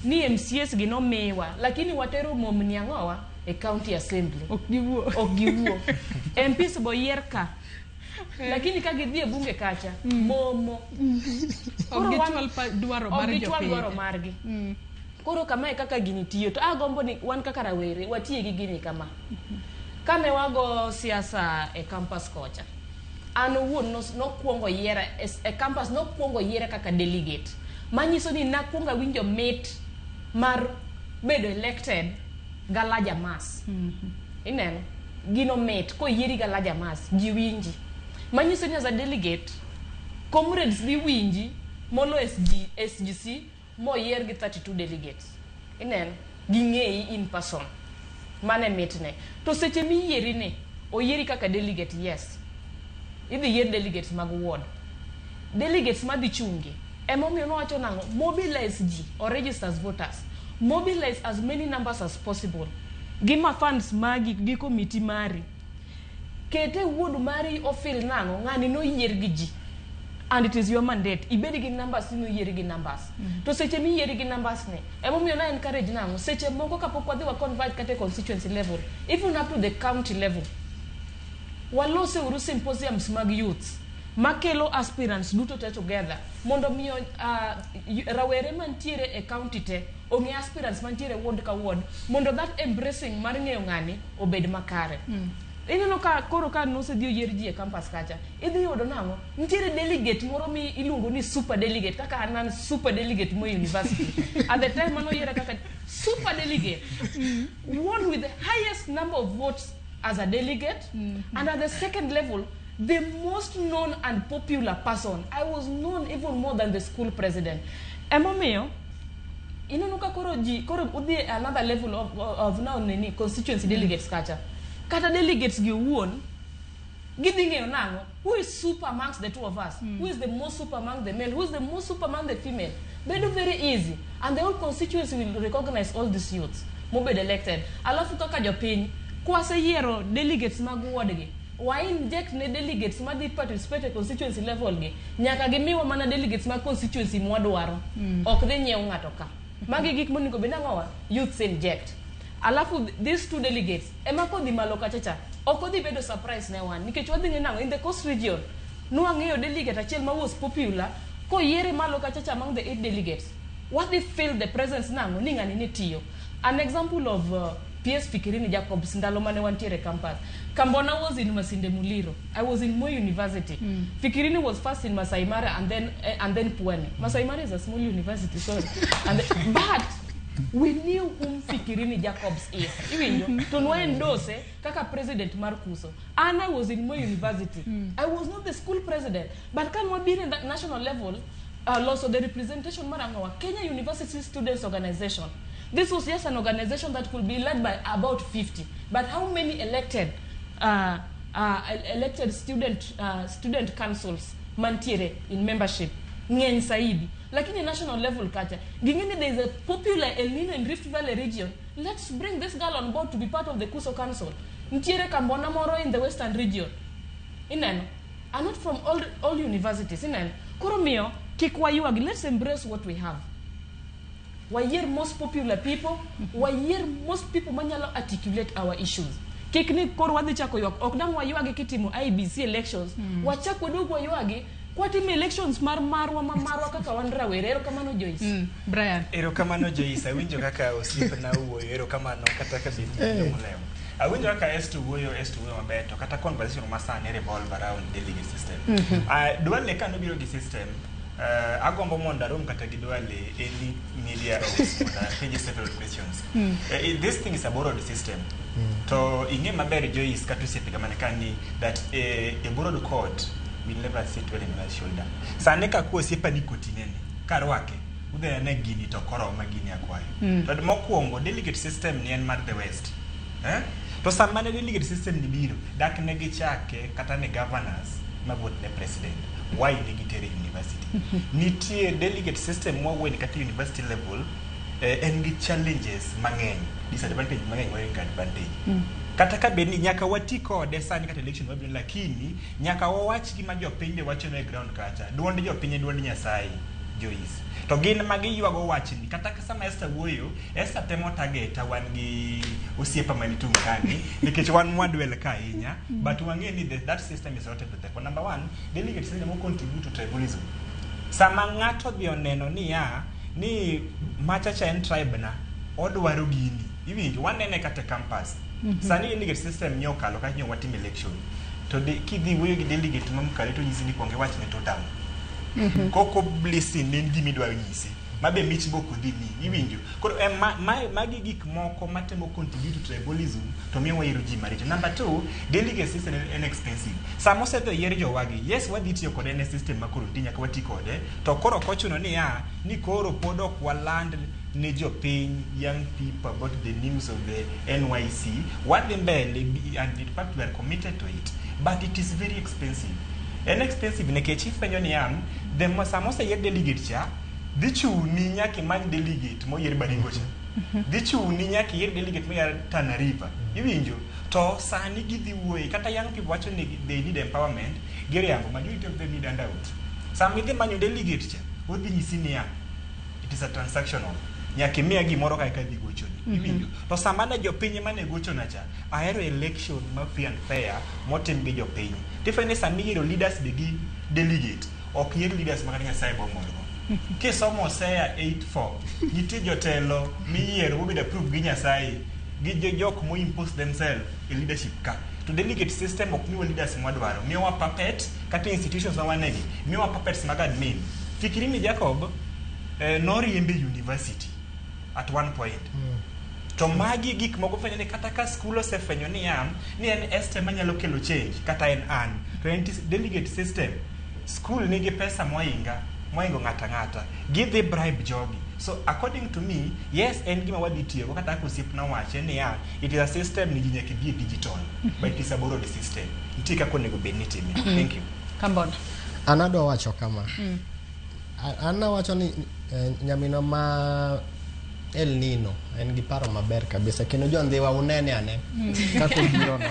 Speaker 19: ni MCAs gi nomiwa, lakini watero momni ang'owa e county assembly,
Speaker 2: ok giwuo,
Speaker 19: ok giwuo. MPs bo yier ka, lakini ka gidhi e bunge kacha, momo.
Speaker 2: Ok
Speaker 19: Koro
Speaker 2: gichwal dwaro
Speaker 19: ok
Speaker 2: mar
Speaker 19: gichwal
Speaker 2: jopiny.
Speaker 19: Dwaro margi. Koro kamae kaka gini tiyo, to agombo ni wan kaka rawere watiye gi gini kama. Kane wago siasa e campus kocha, an owuon nokwongo yiera e campus, nokwongo yiera kaka delegate, manyiso ni nakwongo awinjo mit mar bedo elected galaja mass. Ineno gino mit koyieri galaja mass, ji winji, manyiso ni as a delegate comrades dhi winji molo SG, SGC moyier gi 32 delegates. Ineno ging'eyi in person, mane mitne. To seche miyieri ni oyieri kaka delegate, yes, idhi yier delegates mag ward, delegates madhi chungi. Emomiyo nowacho nang'o? Mobilize ji or register as voters, mobilize as many numbers as possible gi ma funds magi gi committee mari, kete wuod mari ofil nang'o ng'ani noyier gi ji, and it is your mandate ibed gi numbers ni noyieri gi numbers. To seche miyieri gi numbers ni, emomiyo na encourage nang'o, seche moko kapok wadhi wa convert kata e constituency level, even up to the county level, walose uru symposiums mag youths makelo aspirants duto te together, mondo miyo rawere mantiere e county te ong'e aspirants mantiere ward ka ward, mondo that embracing mar ng'eyo ng'ani obed makare. Ineno ka koro ka nosedhi oyier ji e campus kacha, idhi yudo nang'o, nitiere delegate moro mi iluongo ni super delegate, kaka an an super delegate mo university. At the time manoyiera kaka super delegate, won with the highest number of votes as a delegate, and at the second level, the most known and popular person. I was known even more than the school president. Emomiyo ineno ka koro ji koro udhi e another level of now nini constituency delegates kacha, kata delegates gi owuon gidhi ng'eyo nang'o, who is super amongst the two of us, who is the most super among the male, who is the most super among the female. Bedo very easy, and the whole constituency will recognize all these youths mobed elected. Alafu kaka jopiny kwaseyiero delegates mag ward gi, wa inject ne delegates madhi participate e constituency level gi, nyaka gimiwa mana delegates mag constituency mwadwaro. Ok dhi nyiew ng'ato ka. Magi gik monego bed nang'owa youths inject. Alafu these two delegates ema kodhi malo kacha cha, ok odhi bedo surprise ne wan, nikech wadhi ng'e nang'o, in the coast region nwang'eyo delegate achiel ma was popular, koyiere malo kacha cha among the eight delegates, wadhi feel the presence nang'o ni ng'ani ne tiyo. An example of PS Fikirini Jacobs, ndalo mane wantiere campus, Kambona was in Masinde Muliro, I was in Moi University. Fikirini was first in Masai Mara and then Pwani. Masai Mara is a small university, sorry. But we knew whom Fikirini Jacobs is. Iwinjo to nwa endorse kaka president mar Kuso. And I was in Moi University, I was not the school president, but kan wabiro in that national level, also the representation mar ang'owa Kenya University Students Organization. This was just an organization that could be led by about 50, but how many elected student councils mantiere in membership ng'eny saidi. Lakini national level kacha ging'e ni there is a popular El Nino in Rift Valley region, let's bring this girl on board to be part of the Kuso Council. Nitiere Kambona moro in the western region, ineno, are not from all universities. Ineno, koro miyo kik waywagi. Let's embrace what we have. Wayier most popular people, wayier most people manyalo articulate our issues. Kik ni koro wadhi chako ywak, ok dang' waywagi kitimo IEBC elections. Wachak wadog waywagi. Kwatimo elections mar marwa ma marwa kaka wan rawere. Erokamano Joyce.
Speaker 2: Brian.
Speaker 1: Erokamano Joyce, awinjo kaka osiepna wuoyo, erokamano kata ka bed ni
Speaker 3: Eh.
Speaker 1: molewo. Awinjo kaka Esther wuoyo, Esther wuoyo maber to kata conversation ma sani revolve around delegate system. Duale ka nobiro gi system, agombo mondo arom kata gi Duale any media house mondo apenje several questions. This thing is a borrowed system. To ing'e maber Joyce kata osiepe mane ka ni that a borrowed coat will never sit well in my shoulder. Sani ka kuo osiepa ni koti nene, karwake, udhi nene gini to koroma gini akwayo. To mokwongo delegate system ni en mar the West. Eh? To sama ne delegate system ni biro, dak ne gichake kata ne governors ma vote ne president. Why ne gitere university? Nitie delegate system mwawuoye ni kata university level en gi challenges mang'eny, disadvantage mang'eny mohingo advantage. Kata ka bed ni nyaka wati kode sani kata election mabiro, lakini nyaka wawach gima jopiny be wacho e ground kacha. Duond jopiny e duond Nyasaye, Joyce. To gin ma giywago wachni, kata ka sama Esther wuoyo, Esther temo targeta wan gi osiepa manitung' kani, nikech wan mwadwel ka ahinya, but wang'e ni that system is rotten to the core. Number one, delegate system will contribute to tribalism. Sama ng'ato odhi oneno niya, ni machacha en tribe na, odwaro gini. Iwinjo, wanene kata e campus. Sani delegate system nyo okalo ka nyo watim election. To kidhi wuoyo gi delegate ma Mkale to nyisi ni kuong iwach ne totam. Koko listen ne en gima idwaro nyise. Mabe mich be ok odhi miyi. Iwinjo. Koro magi gik moko matemo contribute to tribalism to miyo wayiero ji maricho. Number two, delegate system en expensive. Sama osedhi oyier jowagi, yes wadhi tiyo kode en system ma koro nitie nyaka wati kode. To koro ok ochuno niya, ni koro pod ok waland ne jopiny young people about the news of the NYC. Wadhi mbele and in fact we are committed to it. But it is very expensive. En expensive nikech ifwenyo niya, the sama oseyier delegate cha, dhi chuni nyaka imany delegate moyier Baringo cha. Dhi chuni nyaka iyier delegate moyier Tana River. Iwinjo? To sani gidhi wuoye kata young people wacho ni they need empowerment, giriambo majority of them need handout. Sama idhi manyo delegate cha, odhi nyisi niya, it is a transactional. Nyaka imiya gimoro kae kadhi gochoni. Iwinjo? To sama ne jopiny mane gochona cha, ahero election ma free and fair motim gi jopiny. Tifwenyo ni sama iyiero leaders be gi delegate, ok yier leaders ma kata Nyasaye bomorgo. Kisomo Hosea 8:4, nitie jotelo miyiero mobedo approved gi Nyasaye gi jok mo impose themselves e leadership ka. To delegate system ok miwa leaders mwadwaro, miyowa puppet kata institutions ma wanegi, miyowa puppets mag admin. Fikiri ni Jacob noriembe university at one point. To magi gik moko fwenyo ni kata ka skul osefwenyo niya ni en Esther manyalo kelo change kata en an to en delegate system school nigi pesa moinga moingo ng'ata ng'ata gidhi bribe jogi. So according to me, yes en gima wadhi tiyogo kata kaka osiepna owache niya it is a system ni ji nyaka idhi e digital but it is a borrowed system. Nitie kaka onego bed ni itime. Thank you.
Speaker 2: Kambona.
Speaker 3: An adwa wacho kama. An awacho ni nyaminwa ma El Nino en gi paro maber kabisa kendo jo Ndhiwa unene ane kaka obiro no.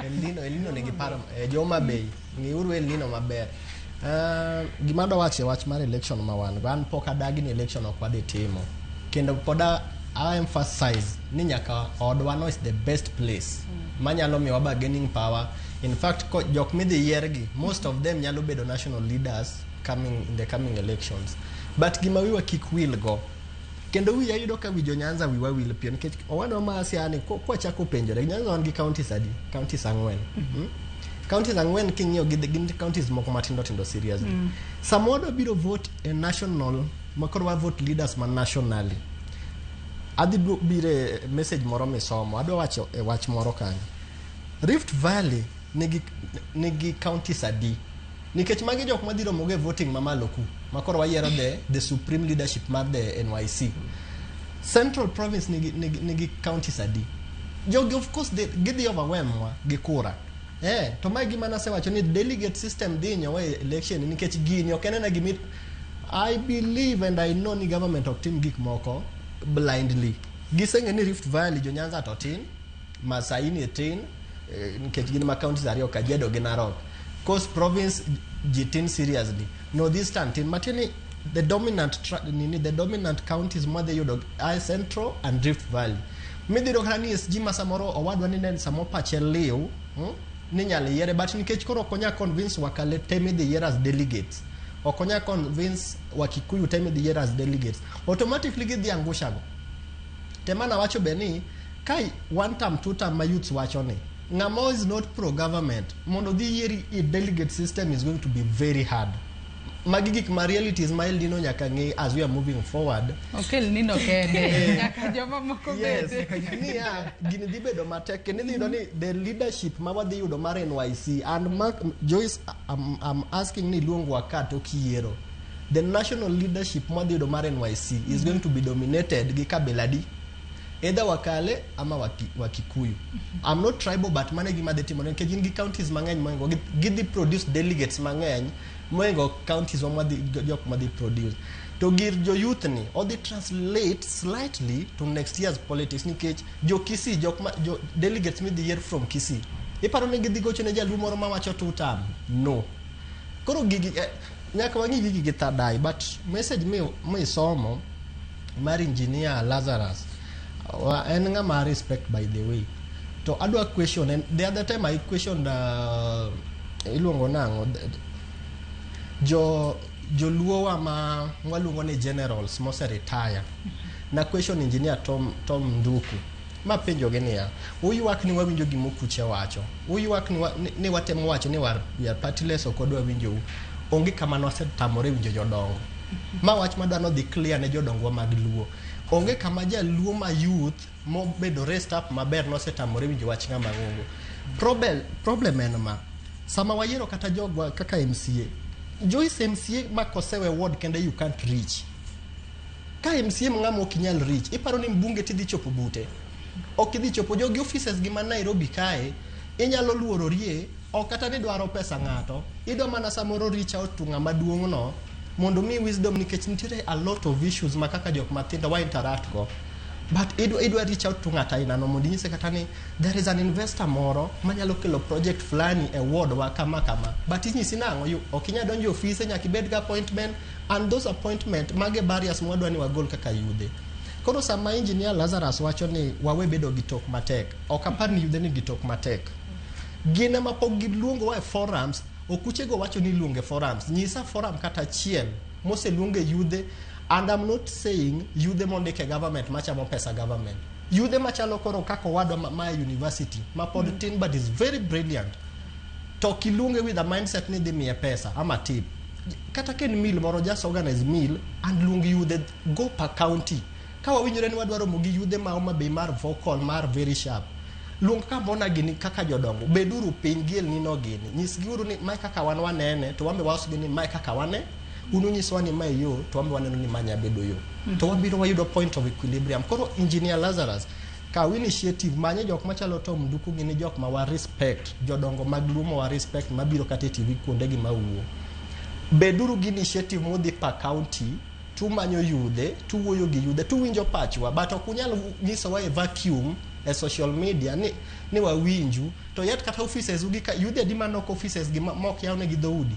Speaker 3: El Nino nigi paro jo Homa Bay ng'iuru El Nino maber. Gima adwa wacho e wach mar election ma wan go an pok adagi ni election ok wadhi timo kendo pod a emphasize ni nyaka odwa no is the best place manyalo miyowa bargaining power. In fact jok midhi yiergi most of them nyalo bedo national leaders coming in the coming elections. But gima wiwa kik wil go kendo wiya yudo ka wi jo Nyanza wiwa wil piyo nikech owadwa ma Asia ni kwachako penjore Nyanza wan gi counties adi? Counties 4. Counties 4 king'iyo gin counties moko matindo tindo seriously. Sama wadwa biro vote e national ma koro wa vote leaders ma nationally. Adhi biro e message moro misomo adwa wacho e wach moro kanyo. Rift Valley nigi counties adi? Nikech magi jok madhi romo go e voting mamalo ku ma koro wayiero the supreme leadership mar the NYC. Central Province nigi counties adi? Jogi of course gidhi overwhelm wa gi kura. To mae gima nasewacho ni delegate system dhi hinyowa e election nikech gini ok en gimi I believe and I know ni government ok tim gik moko blindly. Giseng'e ni Rift Valley jo Nyanza to tin, Masaini tin, nikech gin ma counties ariyo Kajiado gi Narok. Coast Province ji tin seriously. Northeastern tin matiende the dominant the dominant counties mwadhi yudo are Central and Rift Valley. Midhi yudo kata ni SG ma samoro owadwa ni ne samo pache liw, ni nyalo yiere, but nikech koro ok onya convince Wakale te midhi yier as delegates, ok onya convince Wakikuyu te midhi yier as delegates, automatically gidhi angusha go. Temana wacho be ni ka one term, two term ma youths wacho ni ng'ama is not pro government mondo dhi yieri i delegate system is going to be very hard. Magi gik ma realities ma El Nino nyaka ng'e as we are moving forward.
Speaker 2: Okel nino kende, nyaka joma moko
Speaker 3: Yes,
Speaker 2: bende.
Speaker 3: niya gini dhi bedo matek kendo idhi yudo ni the leadership ma wadhi yudo mar NYC and Mark, Joyce, I'm asking ni iluongwa ka tok yiero, the national leadership mwadhi yudo mar NYC is going to be dominated gi kabila adi? Either Wakale ama Wakikuyu. I'm not tribal, but mano e gima dhi timore nikech gin gi counties mang'eny moingo gidhi produce delegates mang'eny moingo counties wa mwadhi jok madhi produce. To gir jo youth ni odhi translate slightly to next year's politics nikech jo Kisii, jok ma jo delegates midhi yier from Kisii, iparo ni gidhi gocho ne jaluo moro mawacho two term? No. Koro gigi nyaka wang'i gigi gi third eye, but message mi misomo mar engineer Lazarus en ng'ama respect, by the way, to adwa question. And the other time I questioned, iluongo nang'o, jo joluo wa ma waluongo ni generals mose retire, na question engineer Tom Nduku mapenjogi niya, uywak ni wawinjo gima okuche wacho, uywak ni watemo wacho ni we are partyless, ok wadwa winjou. Onge kama nosetamore winjo jodongo. Ma wach madwa nodhi clear ne jodongwa mag luo: onge kama jaluo ma youth mobedo raised up maber nosetamore winjo wach ng'ama ng'ongo. Problem en ma sama wayiero kata jogwa kaka MCA, Joyce, MCA ma kosewe ward kende you can't reach. Ka MCA ng'ama ok inyal reach, iparo ni mbunge tidhi chopo bute? Ok idhi chopo. Jogi offices gi ma Nairobi kae inyalo luororie, ok kata ni dwaro pesa ng'ato, idwa mana samoro reach out to ng'ama duong' no mondo mi wisdom, nikech nitiere a lot of issues ma kaka jok mathindo wa interact go, but idwa reach out to ng'at ainano mondo inyise kata ni there is an investor moro manyalo kelo project fulani e ward wa kama kama, but inyisi nang'o? Ok inyal donjo e ofise, nyaka ibed gi appointment, and those appointment mage barriers mwadwa ni wagol kaka yudhe. Koro sama engineer Lazarus wacho ni wawe bedo gi tok matek, ok apar ni yudhe ni gi tok matek. Gin ema pok giluongowa e forums. Okuchego wacho ni iluonge forums. Nyisa forum kata achiel moseluonge yudhe. And I'm not saying yudhe mondik e government machamo pesa government, yudhe machalo koro kaka owadwa ma e university ma pod tin but is very brilliant, to kiluonge with a mindset ni dhi miye pesa ama tip, kata ka en meal moro, just organize meal and luong yudhe, go per county. Ka wawinjore ni wadwa romo gi yudhe ma Homa Bay mar vocal mar very sharp, luong kambona gini kaka jodongo, beduru piny gi El Nino gini, nyisgiuru ni mae kaka wan wanene, to wambe wawasgi ni mae kaka wane, un unyisowa ni mae yo, to wambe waneno ni ma nya bedo yo, to wabiro wayudo point of equilibrium. Koro engineer Lazarus, kaw initiative, manye jok machalo Tom Nduku, gini jok ma wa respect, jodongo mag luo ma wa respect mabiro kata e TV kuondegi mawuo. Beduru gi initiative modhi per county, tumanyo yudhe, tuwuoyo gi yudhe, tuwinjo pachwa, but ok unyal nyisowa e vacuum e social media ni wawinju, to yet kata offices ugi ka yudhe adi manok offices gi mok yawnegi dhoudi.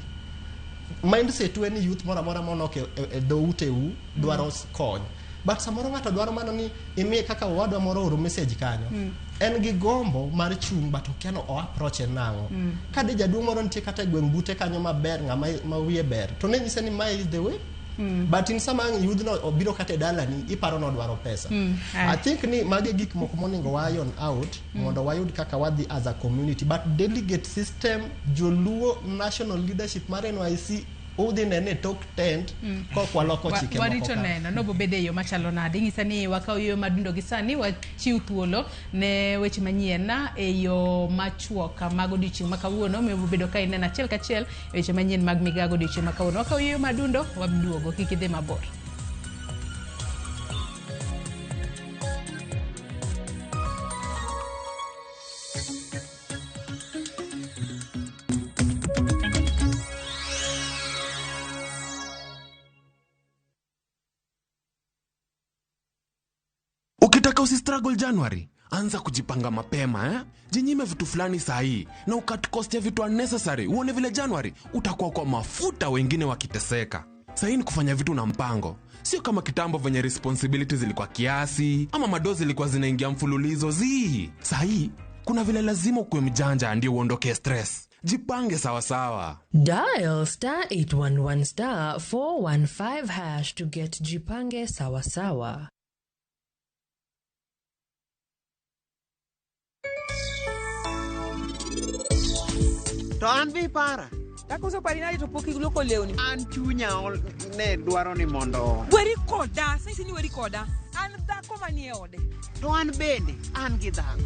Speaker 3: Mindset en ni youth moro amora monok e dhouteu dwaro kony, but samoro ng'ato dwaro mana ni imiye kaka owadwa moro oro message kanyo. En gi gombo mar chung', but okia no o approach en nang'o. Ka de jaduong' moro nitie kata e gweng' bute kanyo maber, ng'ama ma wiye ber, to ne nyise ni mae is the way. But in sama ang' yudhno obiro kata e dalani, iparo nodwaro pesa. I think ni magi gik moko monego wa iron out mondo wayud kaka wadhi as a community. But delegate system, joluo national leadership mar NYC udhi nene e tok tent kok waloko chike moko
Speaker 2: warito
Speaker 3: ka.
Speaker 2: Neno nobobedo e yo machalo nade. Ing'isa ni wakaw yo madundo gi sani, wachiw thuolo ne weche manyien e yo machuok mag odiochieng' ma kawuono. Miyo bobedo ka ineno achiel kachiel e weche manyien mag migago odiochieng' ma kawuono. Wakaw yo madundo, waduogo, kik idhi mabor.
Speaker 20: Ukitaka usistruggle January, anza kujipanga mapema, eh? Jinyime vitu fulani sahii na ucut cost ya vitu unnecessary. Uone vile January utakuwa kwa mafuta wengine wakiteseka. Sahii ni kufanya vitu na mpango, sio kama kitambo venye responsibility zilikuwa kiasi ama madoo zilikuwa zinaingia mfululizo. Zii, sahii Kuna vile lazima ukuwe mjanja ndio uondoke stress. Jipange sawasawa.
Speaker 21: Dial star 811 star 415 hash to get Jipange Sawasawa.
Speaker 22: To an be ipara.
Speaker 23: Takoso pari nade to pok ilwoko lewni.
Speaker 22: An chunya ne dwaro ni mondo.
Speaker 23: Weri koda, sisi ni weri koda. An dhako manie ode.
Speaker 22: To an bende an gi dhako.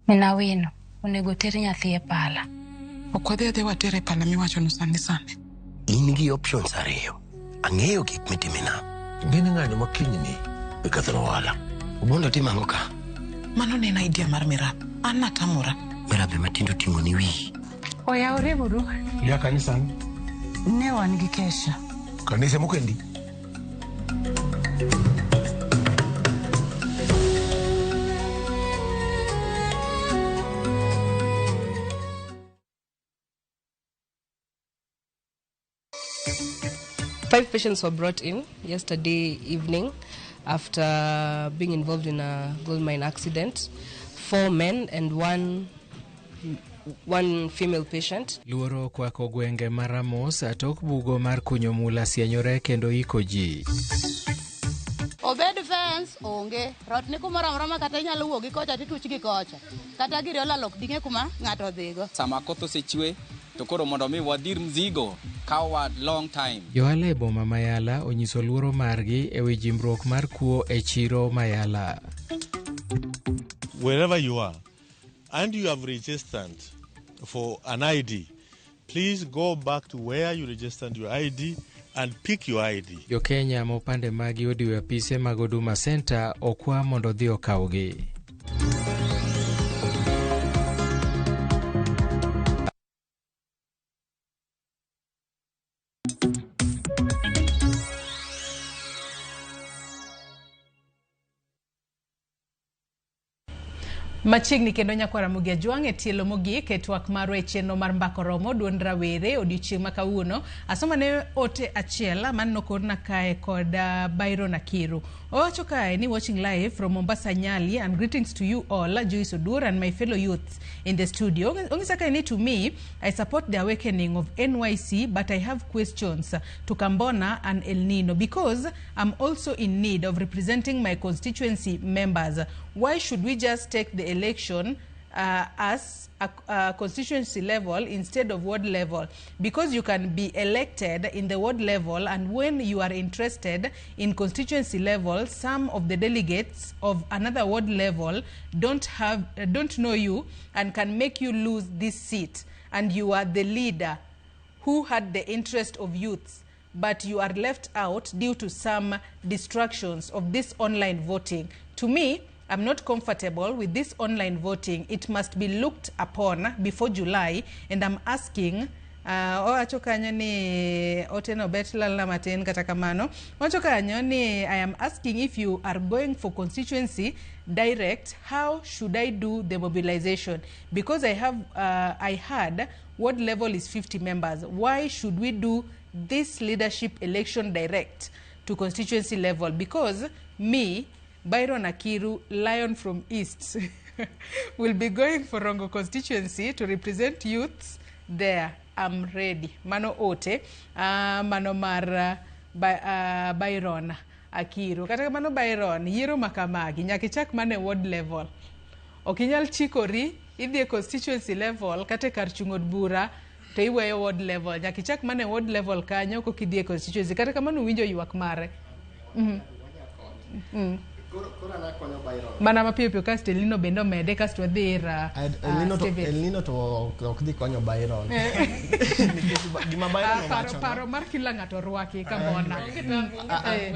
Speaker 24: Mina wino, onego ter nyathi e pala.
Speaker 25: Ok wadhi adhi watere e pala miwachono sani sani.
Speaker 26: In gi options ariyo. Ang'eyo gik mitimina. Ing'e ng'anyo ma kinyni be ketho ohala. Obondo timo ang'o ka?
Speaker 25: Mano ne en idea mar Mirab. An natamora.
Speaker 26: Mirab ema tinde oting'o ni wiyi.
Speaker 24: Oyawre uru.
Speaker 27: Ya kanisa
Speaker 24: Ne wan gi kesha.
Speaker 27: Kanisa mokendi.
Speaker 28: Five patients were brought in yesterday evening after being involved in a gold mine accident. 4 men and one female patient.
Speaker 29: Luoro kwako gwenge mar Ramos tok bugo mar kunyo mula sienyore kendo iko ji.
Speaker 30: Obed fence onge, rot ni kumoro amora ma kata inyalo wuok gi kocha tituch gi kocha. Kata giri olal ok ding'e kuma ng'ato odhigo.
Speaker 31: Sama koth osechwe to koro mondo mi wadhir mzigo kawa long time.
Speaker 29: Johala e boma ma Yala onyiso luoro margi ewi jimbruok mar kuo e chiro ma Yala.
Speaker 32: Wherever you are and you have registered for an ID, please go back to where you registered your ID and pick your ID.
Speaker 29: Jo Kenya mopande magi odiwo apise mag Huduma Center okwa mondo odhi okawgi.
Speaker 2: Machiegni kendo nyakwara Mugia Jwang' e tielo mogik e twak marwa e chenro mar Mbaka Oromo duond rawere odiochieng' ma kawuono. Asoma ne ote achiel maneno korna kae kod Byron Akiru. Owacho kae ni watching live from Mombasa Nyali and greetings to you all, Joyce Odur and my fellow youths in the studio. Ongisa kae ni to me, I support the awakening of NYC but I have questions to Kambona and El Nino because I'm also in need of representing my constituency members. Why should we just take the election as a constituency level instead of ward level? Because you can be elected in the ward level, and when you are interested in constituency level, some of the delegates of another ward level don't know you and can make you lose this seat, and you are the leader who had the interest of youths, but you are left out due to some distractions of this online voting. To me, I'm not comfortable with this online voting. It must be looked upon before July, and I'm asking owacho kanyo ni oteno bet lalna matin kata kamano. Owacho kanyo ni I am asking if you are going for constituency direct, how should I do the mobilization? Because I have I heard ward level is 50 members. Why should we do this leadership election direct to constituency level? Because me, Byron Akiru, Lion from East, will be going for Rongo constituency to represent youths there. I'm ready. Mano ote, mano mar Byron Akiru. Kata mano Byron, yiero makamagi, nyaka ichak mana e ward level. Ok inyal chikori, idhi e constituency level, kata e kar chung' od bura, to iweyo ward level. Nyaka ichak mana e ward level kanyo, koka idhi e constituency. Kata kamano uwinjo ywak mare. Mm. Mana mapiyo piyo kasto El Nino bende omede kasto wadhi ir
Speaker 3: El Nino to ok dhi konyo Byron. Gima Byron owacho
Speaker 2: paro mar kila ng'ato rwaki kamona.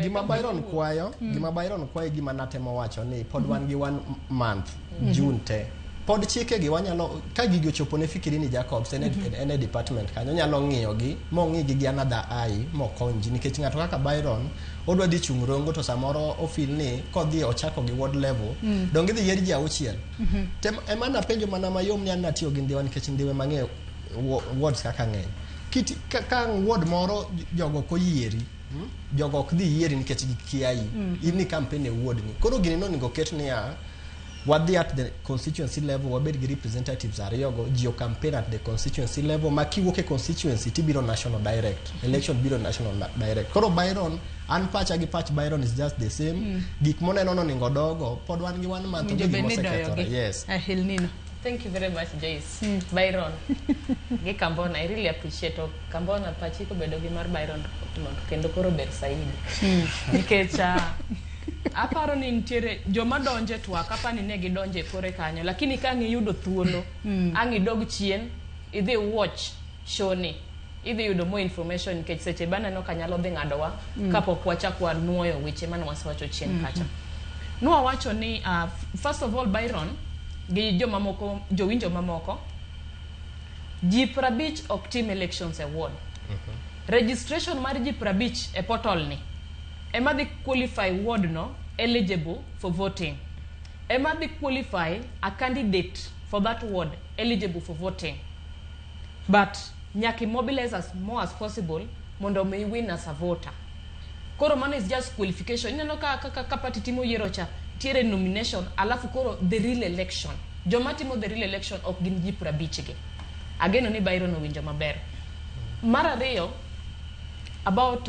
Speaker 3: Gima Byron kwayo, gima Byron kwayo gima natemo wacho ni pod wan gi 1 month June te. Pod chike gi wanyalo ka gigi ochopo ne Fikirini Jacobs en e department kanyo nyalo ng'iyo gi mong'i gi another eye mokony ji nikech ng'ato kaka Byron odwa dhi chung' Rongo to samoro ofil ni kodhi ochako gi ward level dong idhi yier ji 6. Ema napenjo mana mayom ni an natiyo gi Ndhiwa nikech Ndhiwa mang'eyo wards kaka ng'eny. Kiti, ka ward moro jogo ok oyieri, Jogo ok dhi yieri nikech gikiayi. In ni campaign e ward ni. Koro gini nonego ket niya, wadhi at the constituency level, wabed gi representatives ariyogo, ji o campaign at the constituency level, ma kiwuok e constituency tibiro national direct. Election biro national direct. Koro Byron, an pacha gi pach Byron is just the same. Gik moneno noningo dogo, pod wan gi one month,
Speaker 2: Winjo
Speaker 3: onge
Speaker 2: bed ni
Speaker 3: gima osekethore.
Speaker 2: doyogi.
Speaker 3: Yes.
Speaker 2: Ahilnino.
Speaker 19: Thank you very much, Joyce. Byron. Gi Kambona, I really appreciate. Kambona pachi kobedo gi mar Byron kendo koro ber saidi. Nikech aparo ni nitiere joma donje twak, apani ne gidonje e kore kanyo, lakini ka ang' iyudo thuolo, ang' idog chien, idhi watch show ni, idhi yudo more information nikech seche baneno ka nyalo dhi ng'adowa kapok wachak wanuoyo weche mane wasewacho chien kacha. Nwawacho ni first of all, Byron gi jomamoko, jowinjo mamoko, ji 50 ok tim elections e ward. Registration mar ji 50 e portal ni ema dhi qualify ward no eligible for voting, ema dhi qualify a candidate for that ward eligible for voting, but nyaka mobilize as more as possible mondo mi win as a voter. Koro mano is just qualification. Ineno ka party timo yiero cha, tiere nomination, alafu koro the real election, joma timo the real election ok gin ji 50 gi. Ageno ni Byron owinjo maber. Mar ariyo, about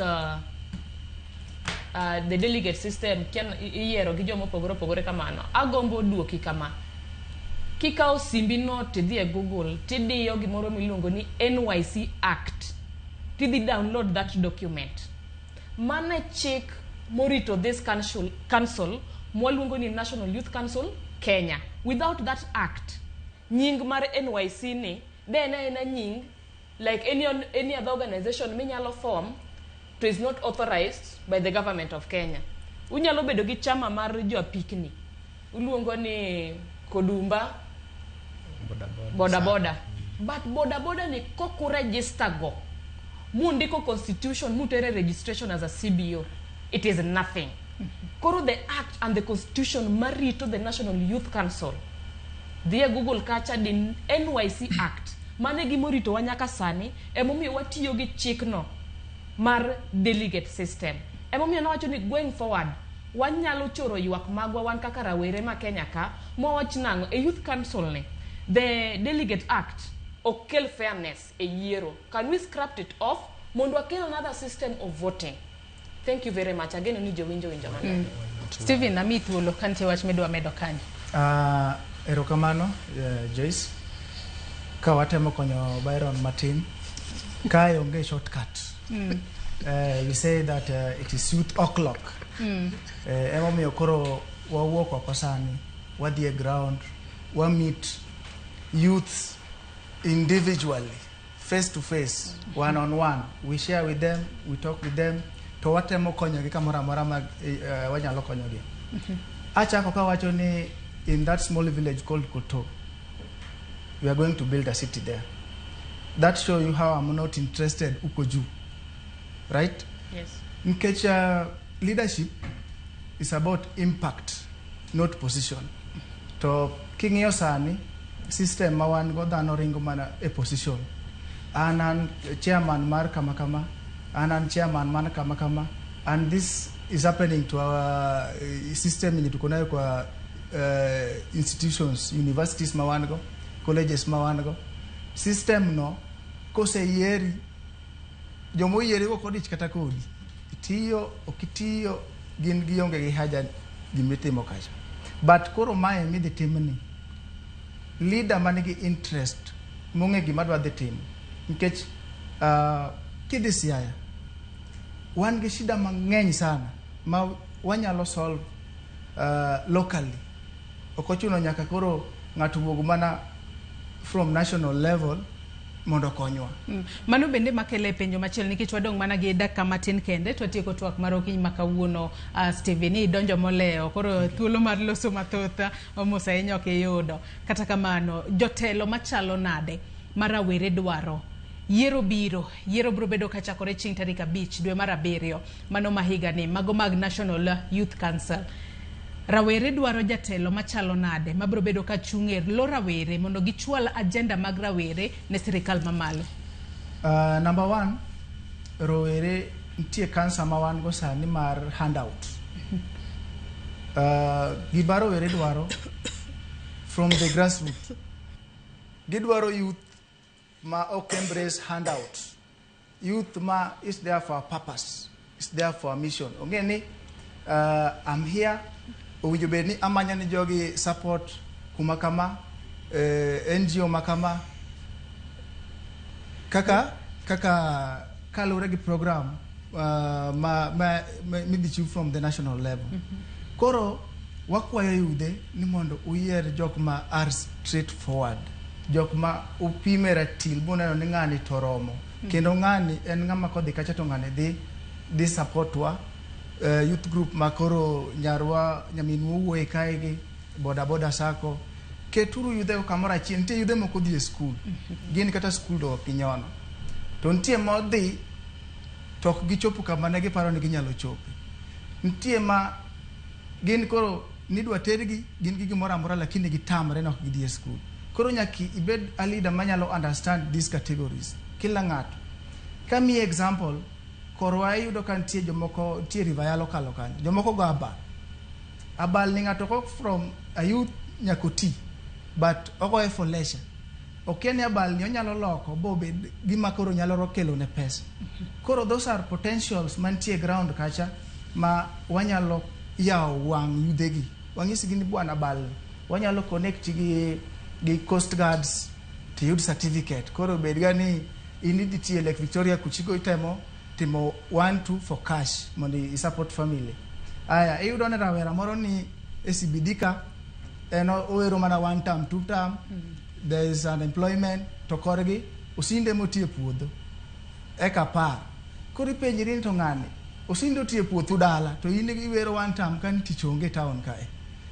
Speaker 19: the delegate system, kian iyiero gi joma opogore opogore kamano, agombo duoki kama: kikawo simbi no tidhi e Google, tidiyo gimoro miluongo ni NYC Act, tidhi download that document. Mano e chik morito this council mwaluongo ni National Youth Council Kenya. Without that act, nying mar NYC ni de en aena nying like any other organization minyalo form to is not authorized by the government of Kenya. Unyalo bedo gi chama mar jo apikni, uluongo ni Kodumba boda boda, but boda boda ni koku register go mundiko constitution mutere registration as a CBO, it is nothing. Koro the act and the constitution marito the National Youth Council, dhi e Google kacha, di NYC Act. Mano e gimoritowa nyaka sani. Emomiyo watiyo gi chikno mar delegate system. Emomiyo nawacho ni going forward wanyalo choro ywak magwa wan kaka rawere ma Kenya ka mawach nang'o e youth council ni the delegate act ok kel fairness e yiero. Can we scrap it off mondo wakel another system of voting? Thank you very much. Ageno ni jowinjo winjo maber.
Speaker 2: Steven, ami thuolo ka nitie wach midwa medo kanyo.
Speaker 18: Erokamano Joyce. Ka watemo konyo Byron matin, kae onge shortcut. We say that it is youth o'clock. Emomiyo koro wawuok oko sani, wadhi e ground, wa meet youths individually, face to face, one on one. We share with them, we talk with them, to watemo konyogi kamoro amora ma wanyalo konyogi. Achako kawacho ni in that small village called Koto, we are going to build a city there. That show you how I'm not interested uko juu. Right?
Speaker 19: Yes.
Speaker 18: Nikech leadership is about impact, not position. To king'iyo sani, system ma wan go, dhano ringo mana e position. An chairman mar kama kama, an chairman mar kama kama, and this is happening to our system yenye tuko nayo kwa institutions, universities ma wan go, colleges ma wan go. System no, koseyieri, jomoyieri go kodich kata kodi, itiyo, ok itiyo, gin gionge gi haja gimitimo kacha. But koro mae midhi timni, leader manigi interest mong'e gima dwa dhi timo, nikech kidhi Siaya, wan gi shida mang'eny sana ma wanyalo solve locally. Ok ochuno nyaka koro ng'ato wuog mana from national level mondo okonywa.
Speaker 2: Mano bende makele penjo machielo, nikech wadong' mana gi dakika matin kende to watieko twak mar okinyi ma kawuono. Steven, idonjo molewo, koro thuolo mar loso mathoth mos ahinya ok iyudo. Kata kamano, jotelo machalo nade ma rawere dwaro? Yiero biro, yiero biro bedo kachakore chieng' tarik 5 dwe mar 7 mano ma higani, mago mag National Youth Council. Rawere dwaro jatelo machalo nade mabiro bedo ka chung' e lo rawere mondo gichwal agenda mag rawere ne sirikal mamalo?
Speaker 18: Number one, rowere nitie kansa ma wan go sani mar handout. Gima rowere dwaro from the grassroots, gidwaro youth ma ok embrace handout, youth ma is there for a purpose, is there for a mission. Ong'e ni I'm here, owinjo bed ni amanyo ni jogi support kuma kama, NGO ma kama, kaka kaluwore gi program ma midhi chiw from the national level. Koro wakwayo yudhe ni mondo uyier jok ma are straight forward, jok ma upime ratil buneno ni ng'ani to romo, kendo ng'ani en ng'ama kodhi kacha to ng'ani dhi support wa. Youth group ma koro nyarwa nyaminwa owuoye kae gi boda boda sacco, keturu yudhe kamoro achiel. Nitie yudhe moko dhi e skul, gin kata skul to ok ginyono, to nitie modhi to ok gichopo kama ne giparo ni ginyalo chope. Nitie ma gin koro nidwa tergi, gin gi gimoro amora, lakini gitamre ni ok gidhi e skul. Koro nyaka ibed a leader manyalo understand these categories, kila ng'ato. Kamiyi example, korwa iyudo ka nitie jomoko, nitie River Yalo kalo kanyo, jomoko go abal. Abal ni ng'ato kok from a youth nyaka oti, but ogoye for leisure. Okia ni abal ni onyalo loko bobed gima koro nyalo kelo ne pesa. Koro those are potentials mantie ground kacha ma wanyalo yawo wang' yudhegi, wanyisgi ni bwana, bal wanyalo connect gi coast guards tiyud certificate. Koro bed ga ni in idhi tiyo e Lake Victoria kuchiko, itemo timo one two for cash mondo i support family. Aya, iyudo ni rawera moro ni e CBD ka en owero mana one term, two term, there is unemployment, to korgi osinde motiyo e puodho eka 10. Koro ipenjri ni to ng'ani osinde otiyo e puothu dala, to in iwero one term ka ni tich onge e town kae.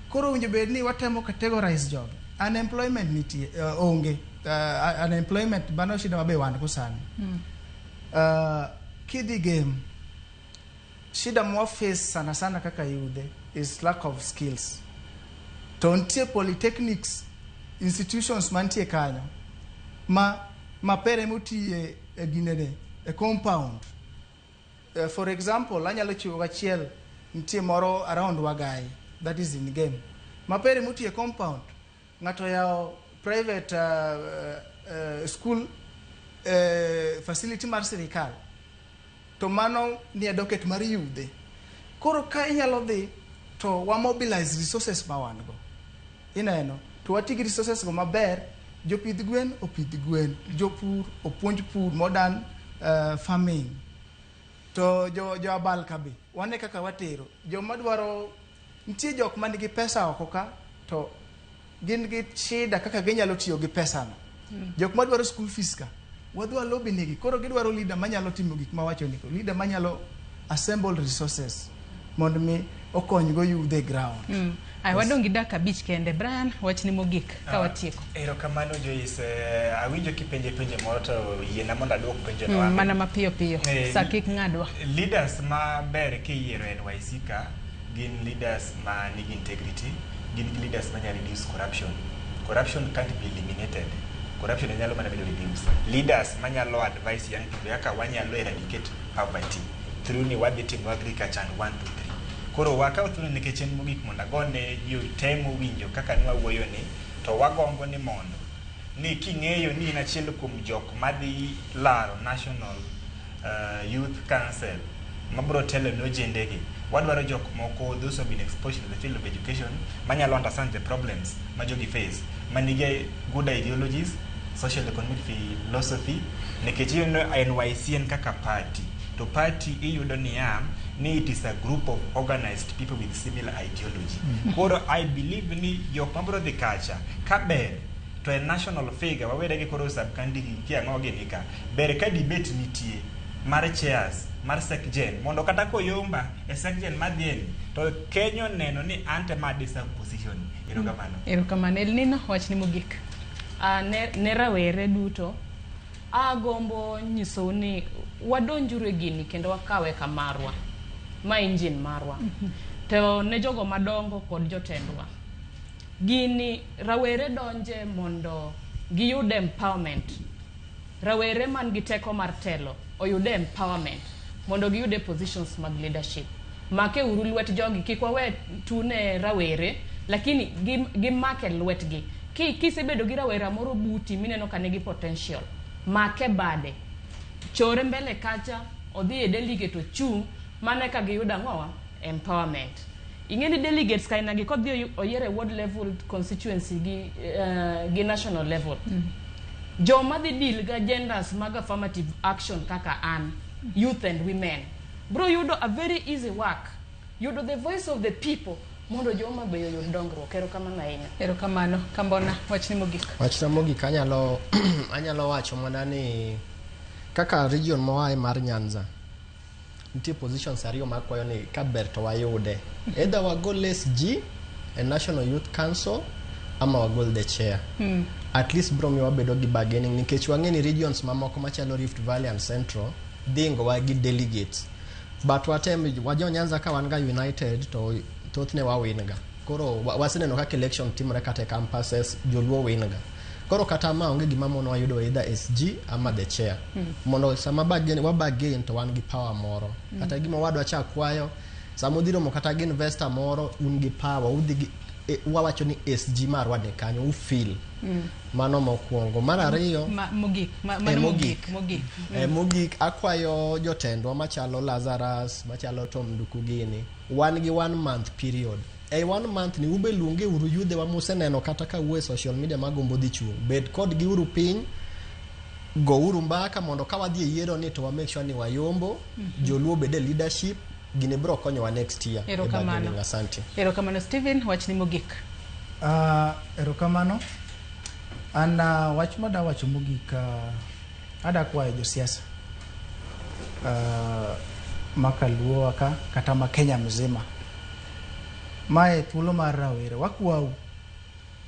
Speaker 18: Koro owinjo bed ni watemo categorize jogi. Unemployment nitie, onge unemployment, mano shida mabe wan go sani. Kidhi game, shida mwa face sana sana kaka yudhe is lack of skills. To nitie polytechnics institutions mantie kanyo ma mapere motiye e ginene e compound. For example, anyalo chiwo achiel, nitie moro around Wagai, that is in game. Mapere motiye e compound, ng'ato yawo private school, facility mar sirikal, to mano nie docket mar yudhe. Koro ka inyalo dhi to wa mobilize resources ma wan go, ineno, to wati gi resources go maber. Jopidh gwen opidh gwen, jopur opuonj pur, modern farming, to jo abal ka be wane kaka watero joma dwaro. Nitie jok man gi pesa oko ka to gin gi shida kaka ginyalo tiyo gi pesa no. Jok madwaro school fees ka wadwa lobby negi. Koro gidwaro leader manyalo timo gik mawacho ni, leader manyalo assemble resources mondo mi okony go youth e ground.
Speaker 2: Ay, wadong' gi dakika 5 kende. Brian, wachni mogik ka watieko.
Speaker 1: Erokamano Joyce, awinjo kipenje penjo moro to yiena mondo aduok penjo no.
Speaker 2: Mana mapiyo piyo. Sa kik ng'adwa.
Speaker 1: Leaders maber kiyiero e NYC ka gin leaders ma nigi integrity, gin leaders manya reduce corruption. Corruption can't be eliminated. Corruption nyalo mana bedo reduced. Leaders manyalo advise young people kaka wanyalo eradicate poverty through ni wadhi timo agriculture and 1 2 3. Koro wakaw thuolo nikech en mogik mondo agone ji temo winjo kaka nwawuoyo ni to wagombo ni mondo ni king'eyo ni in achiel kuom jok madhi laro National Youth Council mabro telo ne ojendegi, wadwaro jok moko, those who have been exposed to the field of education, manyalo understand the problems ma jogi face, manigi good ideologies, social economic philosophy, nikech iyudo NYC en kaka party, to party iyudo niya ni it is a group of organized people with similar ideology. Koro I believe ni jok mabro dhi kacha ka ber to a national figure wawere gi koro sub county gi ang'o gini ka ber ka debate nitie mar chairs mar secgen mondo kata koyomba e secgen madhieni to Kenya oneno ni ante ma deserve position. Erokamano.
Speaker 2: Erokamano. Elnino, wachni mogik.
Speaker 19: Ne rawere duto agombo nyisou ni wadonjuru e gini kendo wakawe ka marwa ma engine marwa. To ne jogo madongo kod jotendwa, gini rawere donje mondo giyud empowerment. rawere man gi teko mar telo oyude empowerment mondo giyude positions mag leadership. Make uru lwet jogi, kik wawe tune rawere, lakini gimake lwetgi. Kisebedo gi rawera moro buti mineno ka nigi potential, make bade, chore mbele kacha, odhi e delegate ochung', mano eka giyudo ang'owa? Empowerment. Ing'e ni delegates kaina gi kodhi oyier e ward level, constituency gi national level. Joma dhi deal gi agendas mag affirmative action kaka an, youth and women, bro yudo a very easy work. Yudo the voice of the people mondo joma be oyud dongruok. Erokamano ahinya.
Speaker 2: Erokamano. Kambona, wachni mogik.
Speaker 3: Wachna mogik anyalo wacho mana ni kaka region moae mar Nyanza nitie positions ariyo makwayo ni kaber to wayude, either wagol SG e National Youth Council ama wagol the chair. At least bro miyo wabedo gi bargaining, nikech wang'e ni regions mamoko machalo Rift Valley and Central dhingowa gi delegates, but watem wajo Nyanza ka wan ga united to thothne wawin ga. Koro waseneno kaka election timore kata e campuses, joluo win ga. Koro kata ma onge gima mono wayudo either SG ama the chair, mondo sama bargain, wa bargain to wan gi power moro. Kata gima wadwa cha kwayo sama udhi romo kata gi investor moro, un gi power, udhi gi wawacho ni SG marwa ni kanyo ufil. Mano mokwongo. Mar ariyo,
Speaker 2: mogik, mano
Speaker 3: mogik.
Speaker 2: Mogik.
Speaker 3: Mogik akwayo jotendwa machalo Lazarus, machalo Tom Nduku gini, wan gi one month period. Ei one month ni ube luonge uru yudhewa museneno kata ka wuo e social media magombo dhi chung', bed kodgi uru piny, gouru mbaka mondo ka wadhi e yiero ni to wa make sure ni wayombo. Joluo bed e leadership, gini bro konyowa next year e
Speaker 2: Erokamano.
Speaker 3: bargaining. Asante.
Speaker 2: Erokamano. Stephen, wachni mogik.
Speaker 18: Erokamano. An wach madawacho mogik, ada kwayo josiasa makaluowa ka kata ma Kenya mzima. Mae thuolo mar rawere. Wakwau,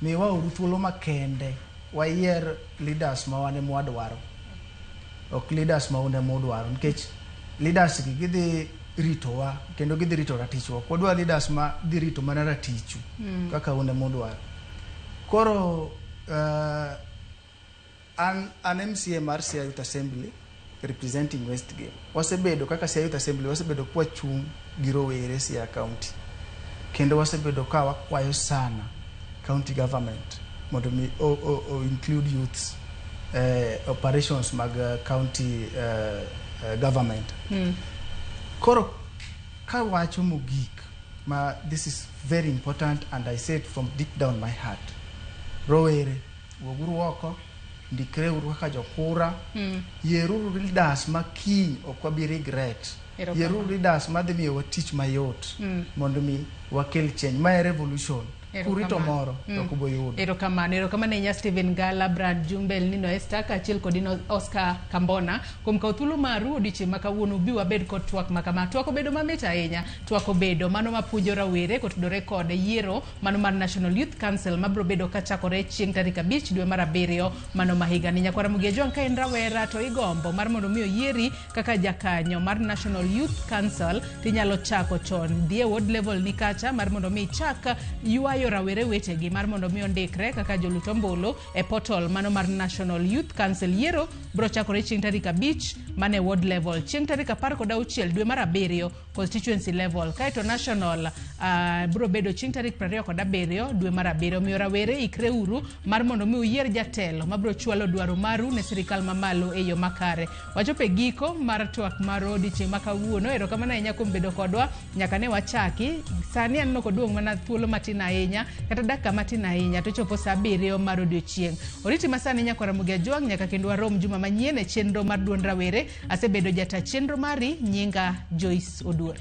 Speaker 18: miwauru thuolo makende wayier leaders ma wan ema wadwaro. Ok leaders ma un ema udwaro, nikech leaders gi gidhi ritowa kendo gidhi rito ratichwa. Ok wadwar leaders ma dhi rito mana ratichu kaka un ema udwaro. Koro an MCA mar Siaya Youth Assembly representing Westgate. Wasebedo kaka Siaya Youth Assembly, wasebedo kwachung' gi rowere Siaya County. Kendo wasebedo ka wakwayo sana county government mondo mi o include youths operations mag county government. Koro kawacho mogik, ma this is very important and I say it from deep down my heart. Rowere, wuoguru oko, ndikreuru kaka jokura, yieruru leaders ma kiny ok wabi regret.
Speaker 2: Erokamano.
Speaker 18: Yieruru leaders madhi miyowa tich mayot mondo mi wakel change. Mae revolution. Kurito moro to ok ubo yudo.
Speaker 2: Erokamano, erokamano ahinya Stephen Gala, Brad Jumbe, Nino Esther kaachiel kod Ino Oscar Kambona kuom kawo thuolo maru odiochieng' ma kawuono ubi wabed kod twak ma kama. Twak obedo mamit ahinya, twak obedo mano mapuonjo rawere kotudore kod yiero mano mar National Youth Council mabiro bedo kachakore chieng' tarik 5 dwe mar 7 mano ma higani. Nyakwara Ramogi Ajwang', ka in rawera to igombo mar mondo mi oyieri kaka jakanyo mar National Youth Council, tinyalo chako chon. Dhi e ward level ni kacha mar mondo mi ichak ywayo rawere wetegi mar mondo mi ondikre kaka jolut ombulu e portal mano mar National Youth Council. Yiero biro chakore chieng' tarik 5 mane ward level, chieng' tarik 16 dwe mar 7 constituency level, kaeto national biro bedo chieng' tarik 27 dwe mar 7. Omiyo rawere, ikreuru mar mondo mi uyier jatelo mabiro chwalo dwaro maru ne sirikal mamalo e yo makare. Wachopo e giko mar twak mar odiochieng' ma kawuono. Erokamano ahinya kuom bedo kodwa nyaka ne wachaki. Sani aneno koduong' mana thuolo matin ahinya, kata dakika matin ahinya to chopo sa 7 mar odiochieng'. Oriti masani nyakwara Ramogi Ajwang', nyaka kendo warom juma manyien e chenro mar duond rawere. Asebedo jata chenro mari, nyinga Joyce Oduor.